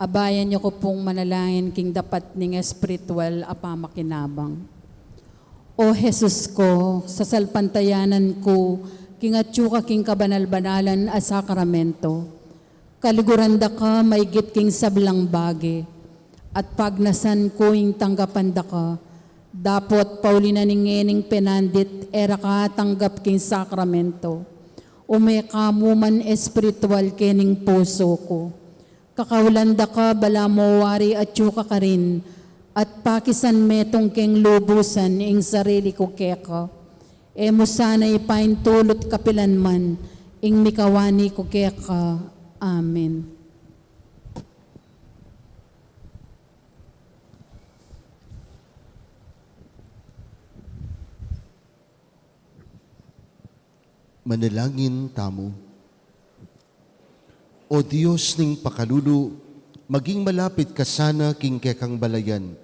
abayan yu ku pung manalangin king dapat ning espiritual a pamakinabang. O Jesus ku, sasalpantayanan ku king atyu ka king kabanal-banalan a sakramento. Kaliguran da ka maigit king sablang bage, at pagnasan ku ing tanggapan da ka, dapot pauli na ning ngening penandit e ra ka tanggap king sakramento. Ume ka mu man espiritual kening pusu ku. Kakaulan da ka balamu wari atyu ka karin, at pakisan metung keng lubusan ing sarili ku keka. E mu sana ipaintulut kapilan man ing mikawani ku keka. Amen. Manalangin tamu. O Dios ning pakalulu, maging malapit ka sana king kekang balayan,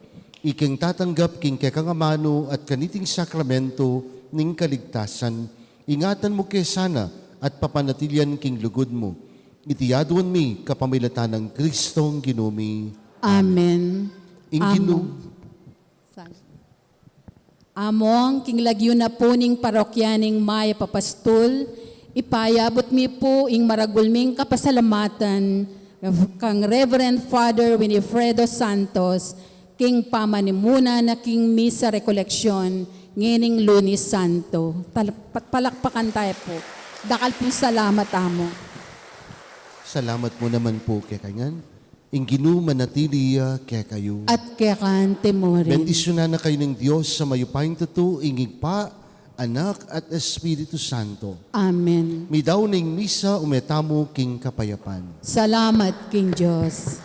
ikeng tatanggap king kekang amanu at kaniting sakramento ning kaligtasan, ingatan mu ke sana at papanatilian king lugud mu. Iti aduan mi kapamilatan nang Kristong Ginu mi. Amen. Ing Ginu. Among king lagyu na pu ning parokya ning Mayap a Pastul, ipayabut mi pu ing maragul ming kapasalamatan kang Reverend Father Winifredo Santos, king pamanimuna na king Misa Recollection ngening Lunes Santo. Tal-, pa-, palakpakan tayo po. Dakal pung salamat, Amo. Salamat mu naman pu kekanyan. Ing Ginu manatili ya kekayu. At keka mu rin. Bendisyunan na kayu ning Dios a mayupayang tutu, ing Ibpa, Anak, at Espiritu Santo. Amen. Midaun ing misa, ume tamu king kapayapan. Salamat king Dios.